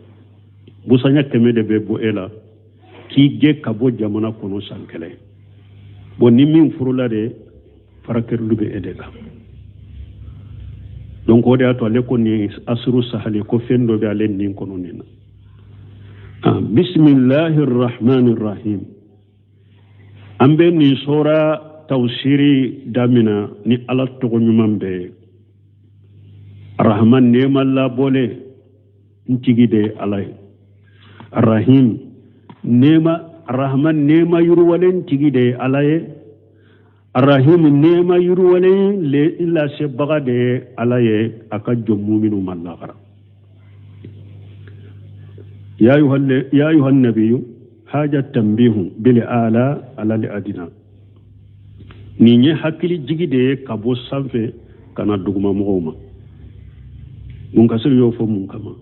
Busanya 100 de bɛ bɔ e la k'i gɛn ka bɔ jamana kɔnɔ san kelen. Bon, ni min furula de, fara kɛr'u bɛ e de kan. Donc o de y'a to ale ko ni asiru sahale ko fɛn dɔ bɛ ale nin kɔnɔ nin na. Bisimilahi rahmani rahim. An bɛ nin sura tawsiri damina ni Ala tɔgɔ ɲuman bɛɛ ye, Rahman nɛɛma labɔlen n tigi de ye Ala ye, Rahim nɛɛma, Rahman nɛɛma yiriwalen tigi de ye Ala ye. Arahim nɛɛma yiriwalen le lasebaga de ye Ala ye a ka jɔn muminu ma lahara. Ya ayuha nabiyu haja tanbihu bil ala ala li adina. Nin ye hakili jigi de ye ka bɔ sanfɛ ka na duguma mɔgɔw ma. Mun kasiri y'o fɔ mun kama?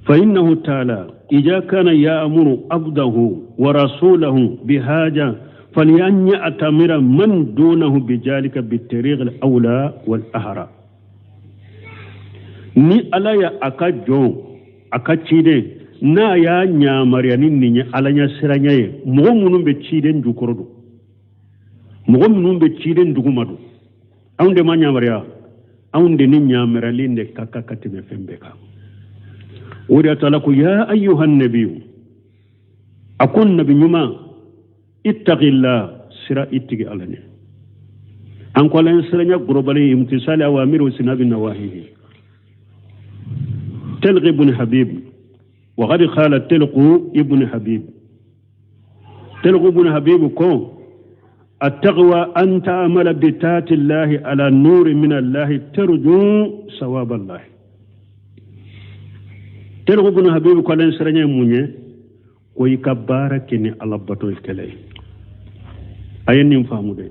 Fa innahu taala ija kana ya'muru abdahu wa rasulahu bihaja falyan ya'tamira man dunahu bijalika bitariq al-awla wal ahra. Ni Ala ya a ka jɔn a ka ciden n'a y'a ɲamariya ni nin ye Ala ɲɛ siranya ye, mɔgɔ minnu bɛ ciden jukɔrɔ don, mɔgɔ minnu bɛ ciden duguma don, anw de ma ɲamariya, anw de ni ɲamariyalen de ka kan ka tɛmɛ fɛn bɛɛ kan. O de y'a to Ala ko ya ayyuhan nabiyu, a ko nabi ɲuman, ittaqillah, sira i tigi Ala ɲɛ. An ko Ala ɲɛ siranya gorobalen imtisali awamiri wa sinabi nawahihi. Talq ibn Habib wa qad qala Talq ibn Habib, Talq ibn Habib ko التقوى أن تعمل بتات الله على نور من الله ترجو ثواب الله. Talq ibn Habib ko len siranya munye ko i ka baara kɛ ni Ala bato kɛlɛ ye. A ye nin faamu dɛ.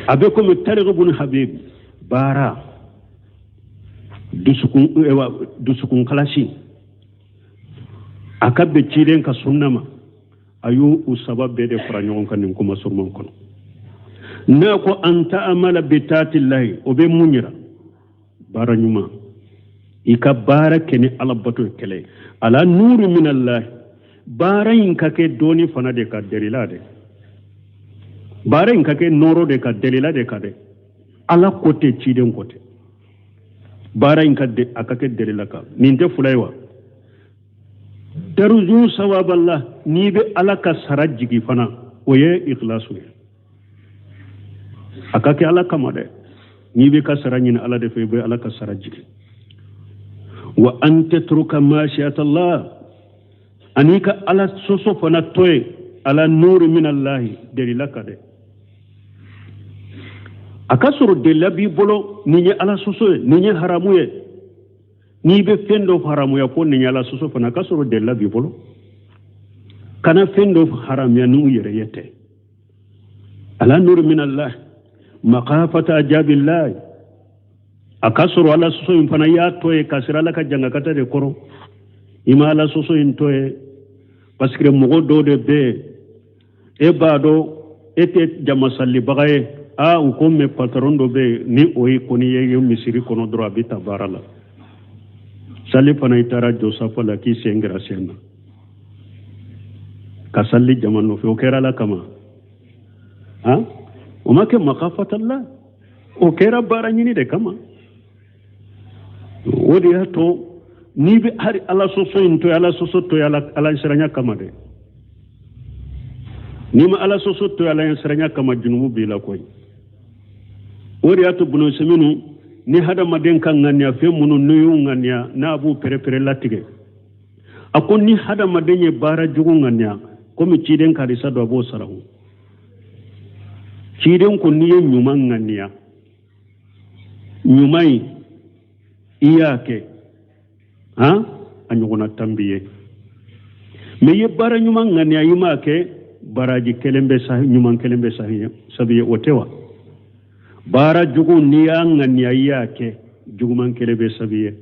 A bɛ komi Talq ibn Habib baara dusukun kalasi a ka bɛn ciden ka sunna ma, a y'u u saba bɛɛ de fara ɲɔgɔn kan nin kuma suruman kɔnɔ. N'a ko an ta'amala bitaatillahi, o bɛ mun yira? Baara ɲuman, i ka baara kɛ ni Ala bato kɛlɛ ye, ala nuru minallahi, baara in ka kɛ dɔɔni fana de ka delila dɛ, baara in ka kɛ nɔɔrɔ de ka delila de ka dɛ, Ala ko tɛ, ciden ko tɛ, baara in ka a ka kɛ delila kan. Nin tɛ fila ye wa? Tarju sawaballah, n'i bɛ Ala ka sara jigi fana, o ye ikhlasu ye, a ka kɛ Ala kama dɛ. N'i bɛ ka sara ɲini Ala de fɛ, i bɛ Ala ka sara jigi. Wa an tatruka mashiyatallah, ani ka Ala sɔsɔ fana to yen, ala nuru minallahi, delila ka dɛ. A ka sɔrɔ delila b'i bolo, nin ye Ala sɔsɔ ye, nin ye haramu ye. N'i bɛ fɛn dɔ haramuya ko nin ye Ala sɔsɔ fana, a ka sɔrɔ delila b'i bolo. Kana fɛn dɔ haramuya n'u yɛrɛ ye tɛ. Ala nuru minallahi makafata ajabillahi, a ka sɔrɔ Ala sɔsɔ in fana y'a to ye ka sira Ala ka jangakata de kɔrɔ. I ma Ala sɔsɔ in to ye parce que mɔgɔ dɔw de bɛ yen, e b'a dɔn e tɛ jamasalibaga ye. Aa, u ko mɛ patron dɔ bɛ yen, ni o ye kɔni ye misiri kɔnɔ dɔrɔn, a bɛ ta baara la. Sali fana, i taara jɔ safa la k'i sen kɛra sen na ka sali jama nɔfɛ, o kɛra Ala kama? Han, o ma kɛ makafatala, o kɛra baara ɲini de kama. O de y'a to n'i bɛ hali Ala sɔsɔ in to yen, Ala sɔsɔ to yen Ala siranya kama dɛ. N'i ma Ala sɔsɔ to yen Ala siranya kama, junubu b'i la koyi. O de y'a to bunɔsɛminu ni hadamaden ka ŋaniya fɛn minnu n'u y'u ŋaniya n'a b'u pɛrɛpɛrɛ latigɛ, a ko ni hadamaden ye baara jugu ŋaniya, komi ciden karisa dɔ, a b'o sara o. Ciden ko n'i ye ɲuman ŋaniya, ɲuman in i y'a kɛ, han, a ɲɔgɔnna tan b'i ye. Mɛ i ye baara ɲuman ŋaniya, i m'a kɛ, baraji kelen bɛ sahi, ɲuman kelen bɛ sahi sabi ye, o tɛ wa? Baara jugu n'i y'a ŋaniya, i y'a kɛ, juguman kelen bɛ sabi ye.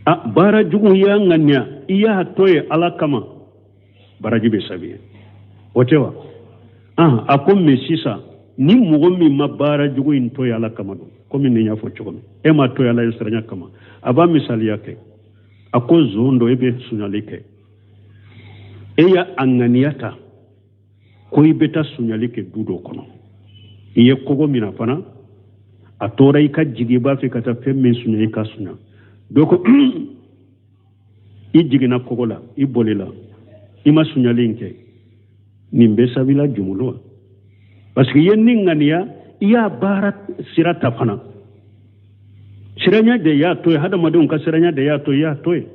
A baara jugu i y'a ŋaniya, i y'a to ye Ala kama, baraji bɛ sabi ye, o tɛ wa? A ko mɛ sisan ni mɔgɔ min ma baara jugu in to ye Ala kama don, komi nin y'a fɔ cogo min, e ma to ye Ala ye siranya kama, a b'a misaliya kɛ. A ko zon dɔ, e bɛ suɲali kɛ, e y'a ŋaniya ta ko i bɛ taa suɲali kɛ du dɔ kɔnɔ, i ye kogo mina fana, a tora i ka jigin, i b'a fɛ ka taa fɛn min suɲa, i ka suɲa. Dɔ ko i jiginna kogo la, i bolila, i ma suɲali in kɛ, nin bɛ sabila jumulu wa? Parce que i ye nin ŋaniya, i y'a baara sira ta fana, siranya de y'a to ye, hadamadenw ka siranya de y'a to i y'a to ye.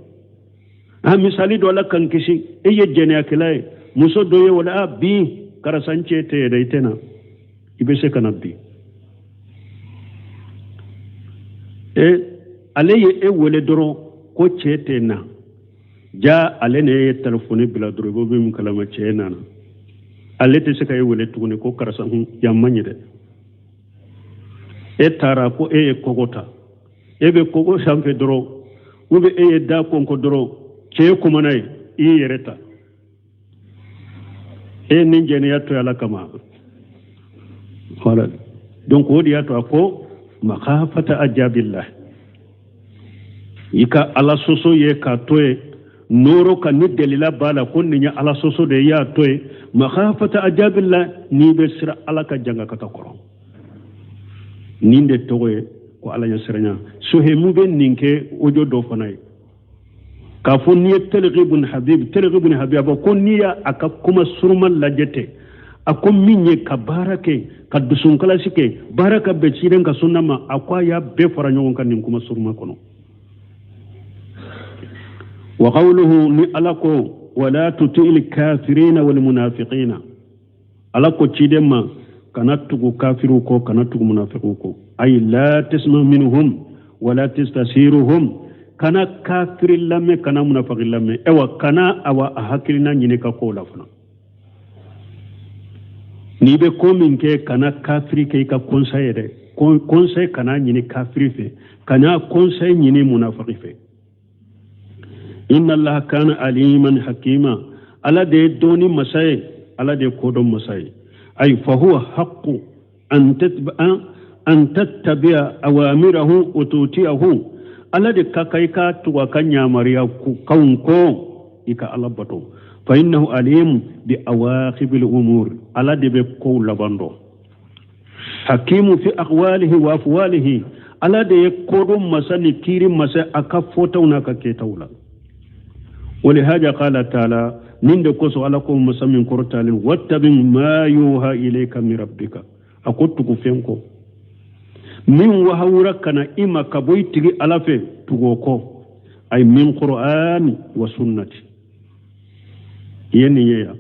A misali dɔ, Ala k'an kisi, e ye jɛnɛyakɛla ye, muso dɔ ye wala a bi Karisa, n cɛ tɛ yen dɛ, i tɛ na, i bɛ se ka na bi. E ale ye e wele dɔrɔn ko cɛ tɛ na, ja ale ne ye telefɔni bila dɔrɔn, i b'o min kalama cɛ nana. Ale tɛ se ka e wele tuguni ko karisa, hun, yan man ɲi dɛ. E taara ko e ye kogo ta, e bɛ kogo sanfɛ dɔrɔn, ou bien e ye da kɔnkɔ dɔrɔn, cɛ kumana ye, i y'i yɛrɛ ta. E ni jɛnɛya to Ala kama. Voilà, donc o de y'a to a ko makhafata ajabillah, i ka Ala sɔsɔ ye k'a to yen nooro ka ni dalila b'a la ko nin ye Ala sɔsɔ de ye, i y'a to yen makhafata ajabillah, n'i bɛ siran Ala ka jangakata kɔrɔ. Nin de tɔgɔ ye ko Ala ɲɛsiranya. Sohemu bɛ nin kɛ ojo dɔ fana ye k'a fɔ n'i ye Taliki bun Habib, Taliki bun Habib a fɔ ko n'i y'a a ka kuma suruma lajɛ tɛ, a ko min ye ka baara kɛ, ka dusunkalasi kɛ, baara ka bɛn ciden ka sunna ma, a ko a y'a bɛɛ fara ɲɔgɔn kan nin kuma suruma kɔnɔ. Wa qawluhu, ni Ala ko wala tuti'il kafirina wal munafiqina, Ala ko ciden ma kana tugu kafiriw kɔ, kana tugu munafiqiw kɔ. Ay la tasma minhum wala tastasiruhum, kana kafiri lamɛn, kana munafiki lamɛn. Ayiwa, kana awa a hakilina ɲini ka kow la fana. N'i bɛ ko min kɛ, kana kafiri kɛ i ka conseil ye dɛ. Conseil kana ɲini kafiri fɛ, kana conseil ɲini munafiki fɛ. Inna Allaha kana aliman hakima, Ala de ye dɔnni masa ye, Ala de ye kodɔn masa ye. Ay fahuwa haqqu an tattabi'a awamirahu wa tuti'ahu, Ala de ka kan i ka tugu a ka yamaruya kanw kɔ, i ka Ala bato. Fa innahu alim bi awaqibil umur, Ala de bɛ kow laban dɔn. Hakimu fi aqwalihi wa afwalihi, Ala de ye kodɔn masa ni kiiri masa a ka fɔtaw n'a ka kɛtaw la. Walihaja qala taala, nin de kosɔn Ala ko masa min kɔrɔtalen, wattabi ma yuha ilayka min rabbika, a ko tugu fɛn kɔ min wahawura ka na i ma ka bɔ i tigi Ala fɛ, tugu o kɔ. Ay min qur'ani wa sunnati, i ye nin ye yan,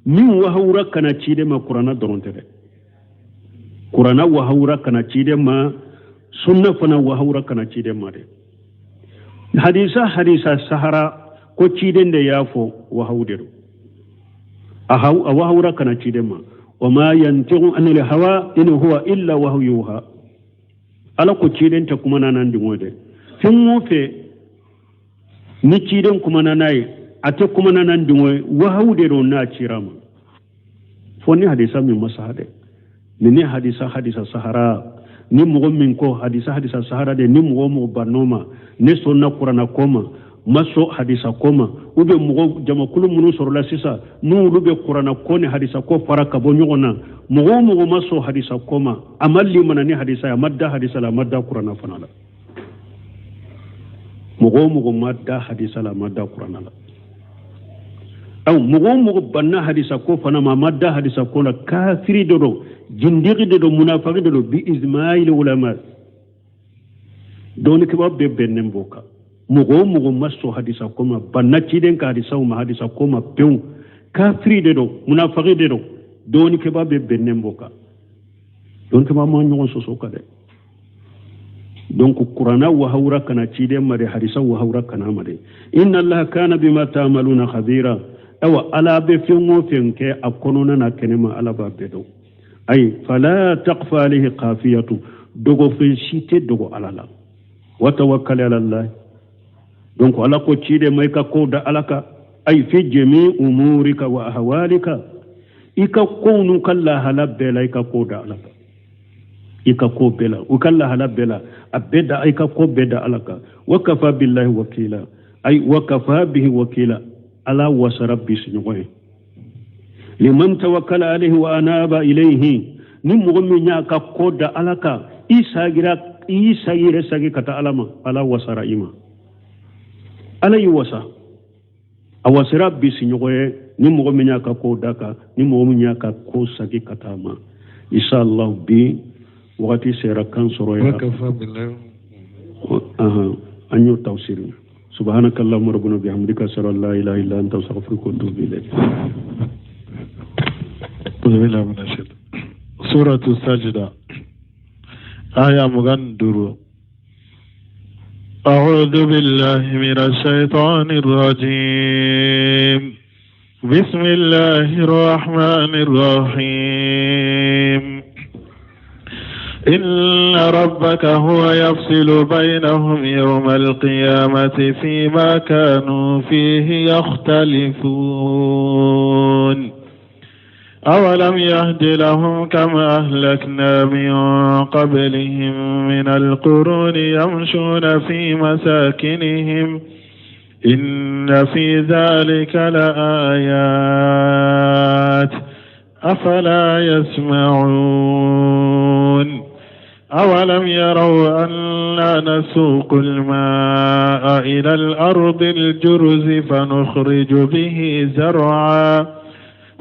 min wahawura ka na ciden ma, Kuranna dɔrɔn tɛ dɛ. Kuranna wahawura ka na ciden ma, sunna fana wahawura ka na ciden ma dɛ. Hadisa sahara ko ciden de y'a fɔ, wahawu de don, a wahawura ka na ciden ma. Wa ma yantiqu anil hawa in huwa illa wahyu yuha, Ala ko ciden tɛ kuma n'a dingo dɛ. Fɛn o fɛn ni ciden kumana n'a ye, a tɛ kuma n'a dingo ye, wahawu de don n'a cira ma. Fo ni hadisa min ma saha dɛ, ni hadisa sahara, ni mɔgɔ min ko hadisa sahara de, ni mɔgɔ o mɔgɔ bann'o ma, ne sɔnna Kuranna ko ma, ma sɔn hadisa ko ma, ou bien mɔgɔ jamakulu minnu sɔrɔla sisan n'olu bɛ Kuranna ko ni hadisa ko fara ka bɔ ɲɔgɔn na, mɔgɔ o mɔgɔ ma sɔn hadisa ko ma, a ma limana ni hadisa ye, a ma da hadisa la, a ma da Kuranna fana la. Mɔgɔ o mɔgɔ ma da hadisa la, a ma da Kuranna la. Aw mɔgɔ o mɔgɔ banna hadisa ko fana ma, a ma da hadisa ko la, kafiri de don, jindigi de don, munafiki de don, bi ijma'il ulama. Dɔnnikɛbaa bɛɛ bɛnnen b'o kan. Mɔgɔ o mɔgɔ ma sɔn hadisa ko ma, banna ciden ka hadisaw ma, hadisa ko ma pewu, kafiri de don, munafiki de don. Dɔnnikɛbaa bɛɛ bɛnnen b'o kan. Dɔnnikɛbaa ma ɲɔgɔn sɔsɔ kan dɛ. Donc Kuranna wahawura kana ciden ma de, hadisa wahawura kana ma de. Inna Allaha kana bima ta'maluna khabira, awa Ala bɛ fɛn o fɛn kɛ a kɔnɔna na kɛnɛma, Ala b'a bɛɛ dɔn. Ayi fala taqfa alayhi khafiyatu, dogofɛn si tɛ dogo Ala la. Wa tawakkal ala Allah, donc Ala ko ciden ma i ka kow da Ala kan. Ayi fi jami umurika wa ahwalika, i ka kow n'u ka lahala bɛɛ la, i ka kow da Ala kan. I ka ko bɛɛ la, u ka lahala bɛɛ la, a bɛɛ da, i ka ko bɛɛ da Ala kan. Wa kafa billahi wakila, ay wa kafa bihi wakila, Ala wasara bisiɲɔgɔn ye. Liman tawakkala alayhi wa anaba ilayhi, ni mɔgɔ min y'a ka ko da Ala kan, i sagira, i sagi yɛrɛ sagi ka taa Ala ma, Ala wasara i ma, Ala y'i wasa, a wasara bisiɲɔgɔn ye ni mɔgɔ min y'a ka ko da kan, ni mɔgɔ min y'a ka ko sagi ka taa ma. Inshallah bi wagati sera kan sɔrɔ ya, an y'o tafsiri. Subhanaka Allahumma rabbana bihamdika, ashhadu an la ilaha illa anta, astaghfiruka wa atubu ilayk. أعوذ بالله من الشيطان. سورة السجدة آية 25. أعوذ بالله من الشيطان الرجيم. بسم الله الرحمن الرحيم. إن ربك هو يفصل بينهم يوم القيامة فيما كانوا فيه يختلفون. أولم يهد لهم كما أهلكنا من قبلهم من القرون يمشون في مساكنهم إن في ذلك لآيات أفلا يسمعون. أولم يروا أنا نسوق الماء إلى الأرض الجرز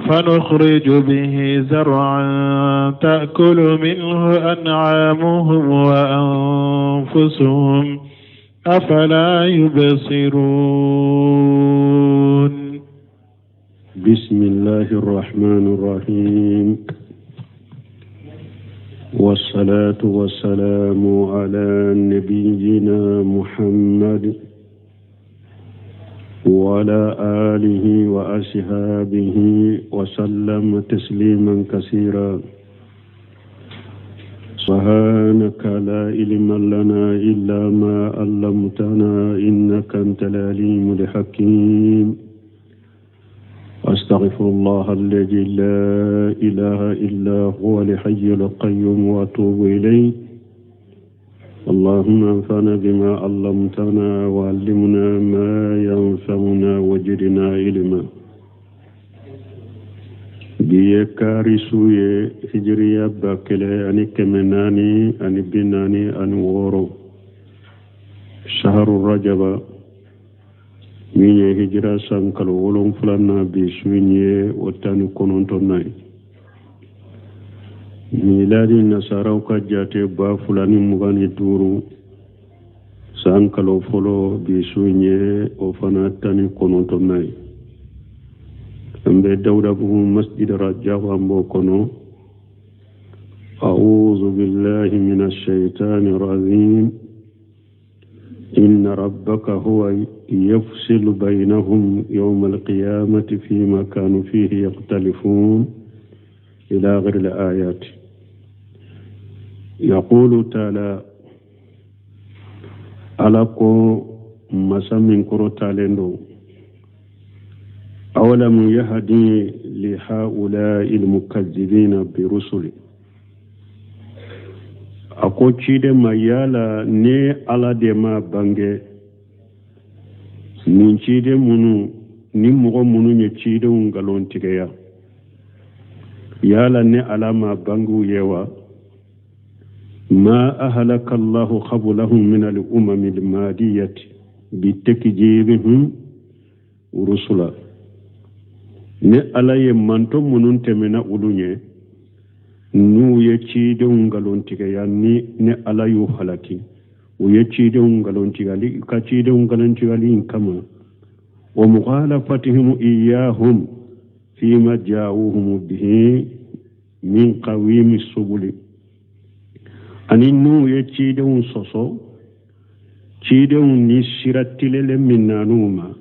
فنخرج به زرعا تأكل منه أنعامهم وأنفسهم أفلا يبصرون. بسم الله الرحمن الرحيم، والصلاة والسلام على نبينا محمد وعلى آله وأصحابه وسلم تسليما كثيرا. سبحانك لا علم لنا إلا ما علمتنا إنك أنت العليم الحكيم. أستغفر الله الذي لا إله إلا هو الحي القيوم وأتوب إليه. اللهم انفعنا بما علمتنا وعلمنا ما ينفعنا وزدنا علما. Bi ye kari su ye, hijiriya 1446, shaharu rajaba, min ye hijira san kalo 7nan, bi su in ye o 19nan ye. Miladi nasaraw ka jate 2025 san kalo fɔlɔ, bi su in ye o fana 19nan ye. An bɛ Dawudabugu masjid Rajab, an b'o kɔnɔ. أعوذ بالله من الشيطان الرجيم. إن ربك هو يفصل بينهم يوم القيامة فيما كانوا فيه يختلفون إلى آخر الآيات. يقول تعالى Ala ko masa min kɔrɔtalen don, أولم يهد لهؤلاء المكذبين برسل. A ko ciden ma, yala ne Ala de ma bange nin ciden minnu ni mɔgɔ minnu ye cidenw nkalon tigɛya, yala ne Ala ma bange u ye wa? ما أهلك الله قبلهم من الأمم المادية بتكذيبهم رسلا. Ne Ala ye mantɔn minnu tɛmɛna olu ɲɛ, n'u ye cidenw nkalon tigɛya, ni ne Ala y'u halaki u ye cidenw nkalon tigɛli ka cidenw nkalon tigɛli in kama, ومخالفتهم إياهم فيما جاءوهم به من قويم السبل. Ani n'u ye cidenw sɔsɔ, cidenw ni sira tilelen min nan'u ma,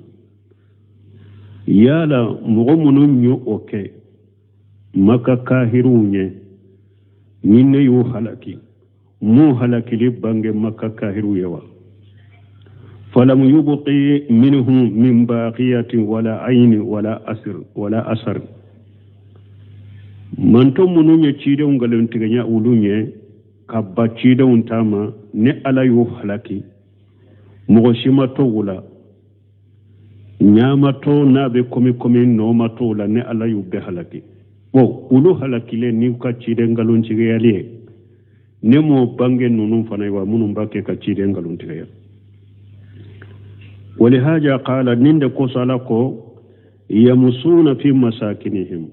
yala mɔgɔ minnu ye o kɛ Maka kahiriw ɲɛ, ni ne y'u halaki, mun halakili bange Maka kahiriw ye wa? فلم يبق منهم من باقية ولا عين ولا أثر ولا أثر. Mantɔn minnu ye cidenw nkalon tigɛya olu ɲɛ ka ba cidenw ta ma, ne Ala y'u halaki, mɔgɔ si ma to u la, ɲa to n'a bɛ komi komi nɔ ma to u la, ne Ala y'u bɛɛ halaki. Bon, olu halakilen n'u ka ciden nkalon tigɛyali ye, ne m'o bange ninnu fana ye wa, minnu b'a kɛ ka ciden nkalon tigɛya? ولهذا قال nin de kosɔn Ala ko يمشون في مساكنهم.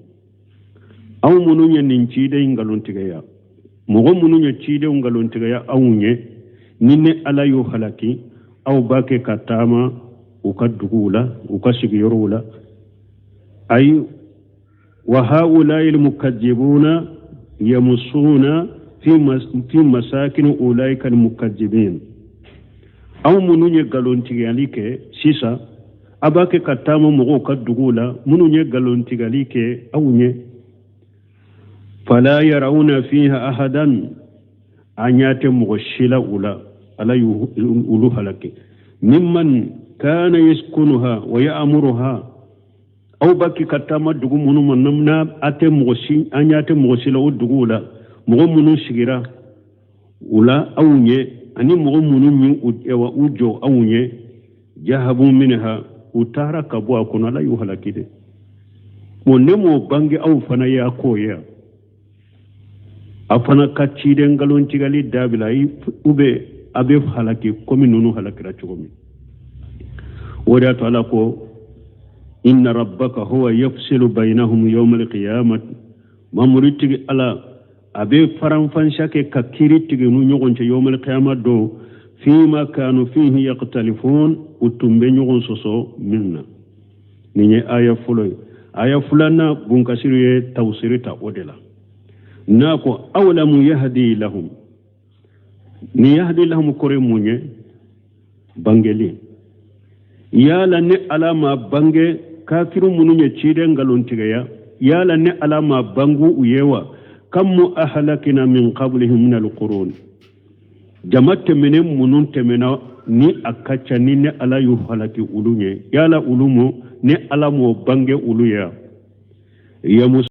Aw minnu ye nin ciden nkalon tigɛya, mɔgɔ minnu ye cidenw nkalon tigɛya aw ɲɛ, ni ne Ala y'u halaki, aw b'a kɛ ka taama u ka duguw la, u ka sigiyɔrɔw la. Ayi. Wa haulai almukadzibuna yamusuna fi masakin ulaika almukadzibin. Aw minnu ye nkalontigɛli kɛ sisan, a b'a kɛ ka taama mɔgɔw ka duguw la minnu ye nkalontigɛli kɛ aw ɲɛ. Fala yarawna fiha ahadan, a ɲɛ tɛ mɔgɔ si la u la, Ala y'olu halaki. Mimman kana yaskunuha wa ya'muruha, aw b'a kɛ ka taama dugu minnu ma n'a a tɛ mɔgɔ si, an ɲɛ tɛ mɔgɔ si la o duguw la, mɔgɔ minnu sigira u la aw ɲɛ ani mɔgɔ minnu ye u jɔ aw ɲɛ, jahabu minha, u taara ka bɔ a kɔnɔ, Ala y'u halaki dɛ. Bon, ne m'o bange aw fana ye a k'o ye, a fana ka ciden nkalontigɛli dabila, u bɛ a bɛ halaki komi ninnu halakira cogo min. O de y'a to Ala ko inna rabbaka huwa yafsilu bainahum yawma alqiyamati, mamuru tigi Ala a bɛ faranfansiya kɛ ka kiiri tigɛ n'u ɲɔgɔn cɛ yawma alqiyama don, fima kanu fihi yaktalifun, u tun bɛ ɲɔgɔn sɔsɔ min na. Nin ye aya fɔlɔ ye. Aya filanan, Bunkasiru ye tawsiri ta o de la n'a ko awlamu yahdi lahum. Ni yahdi lahum kɔrɔ ye mun ye? Bangeli. Yala ne Ala ma bange kafiru minnu ye ciden nkalontigɛya, yala ne Ala ma bangu u ye wa? Kammu ahlakina min qablihim min alqurun, jama tɛmɛnen minnu tɛmɛna ni a ka ca ni ne Ala y'u halaki olu ɲɛ, yala olu mo ne Ala m'o bange olu ye? Yamus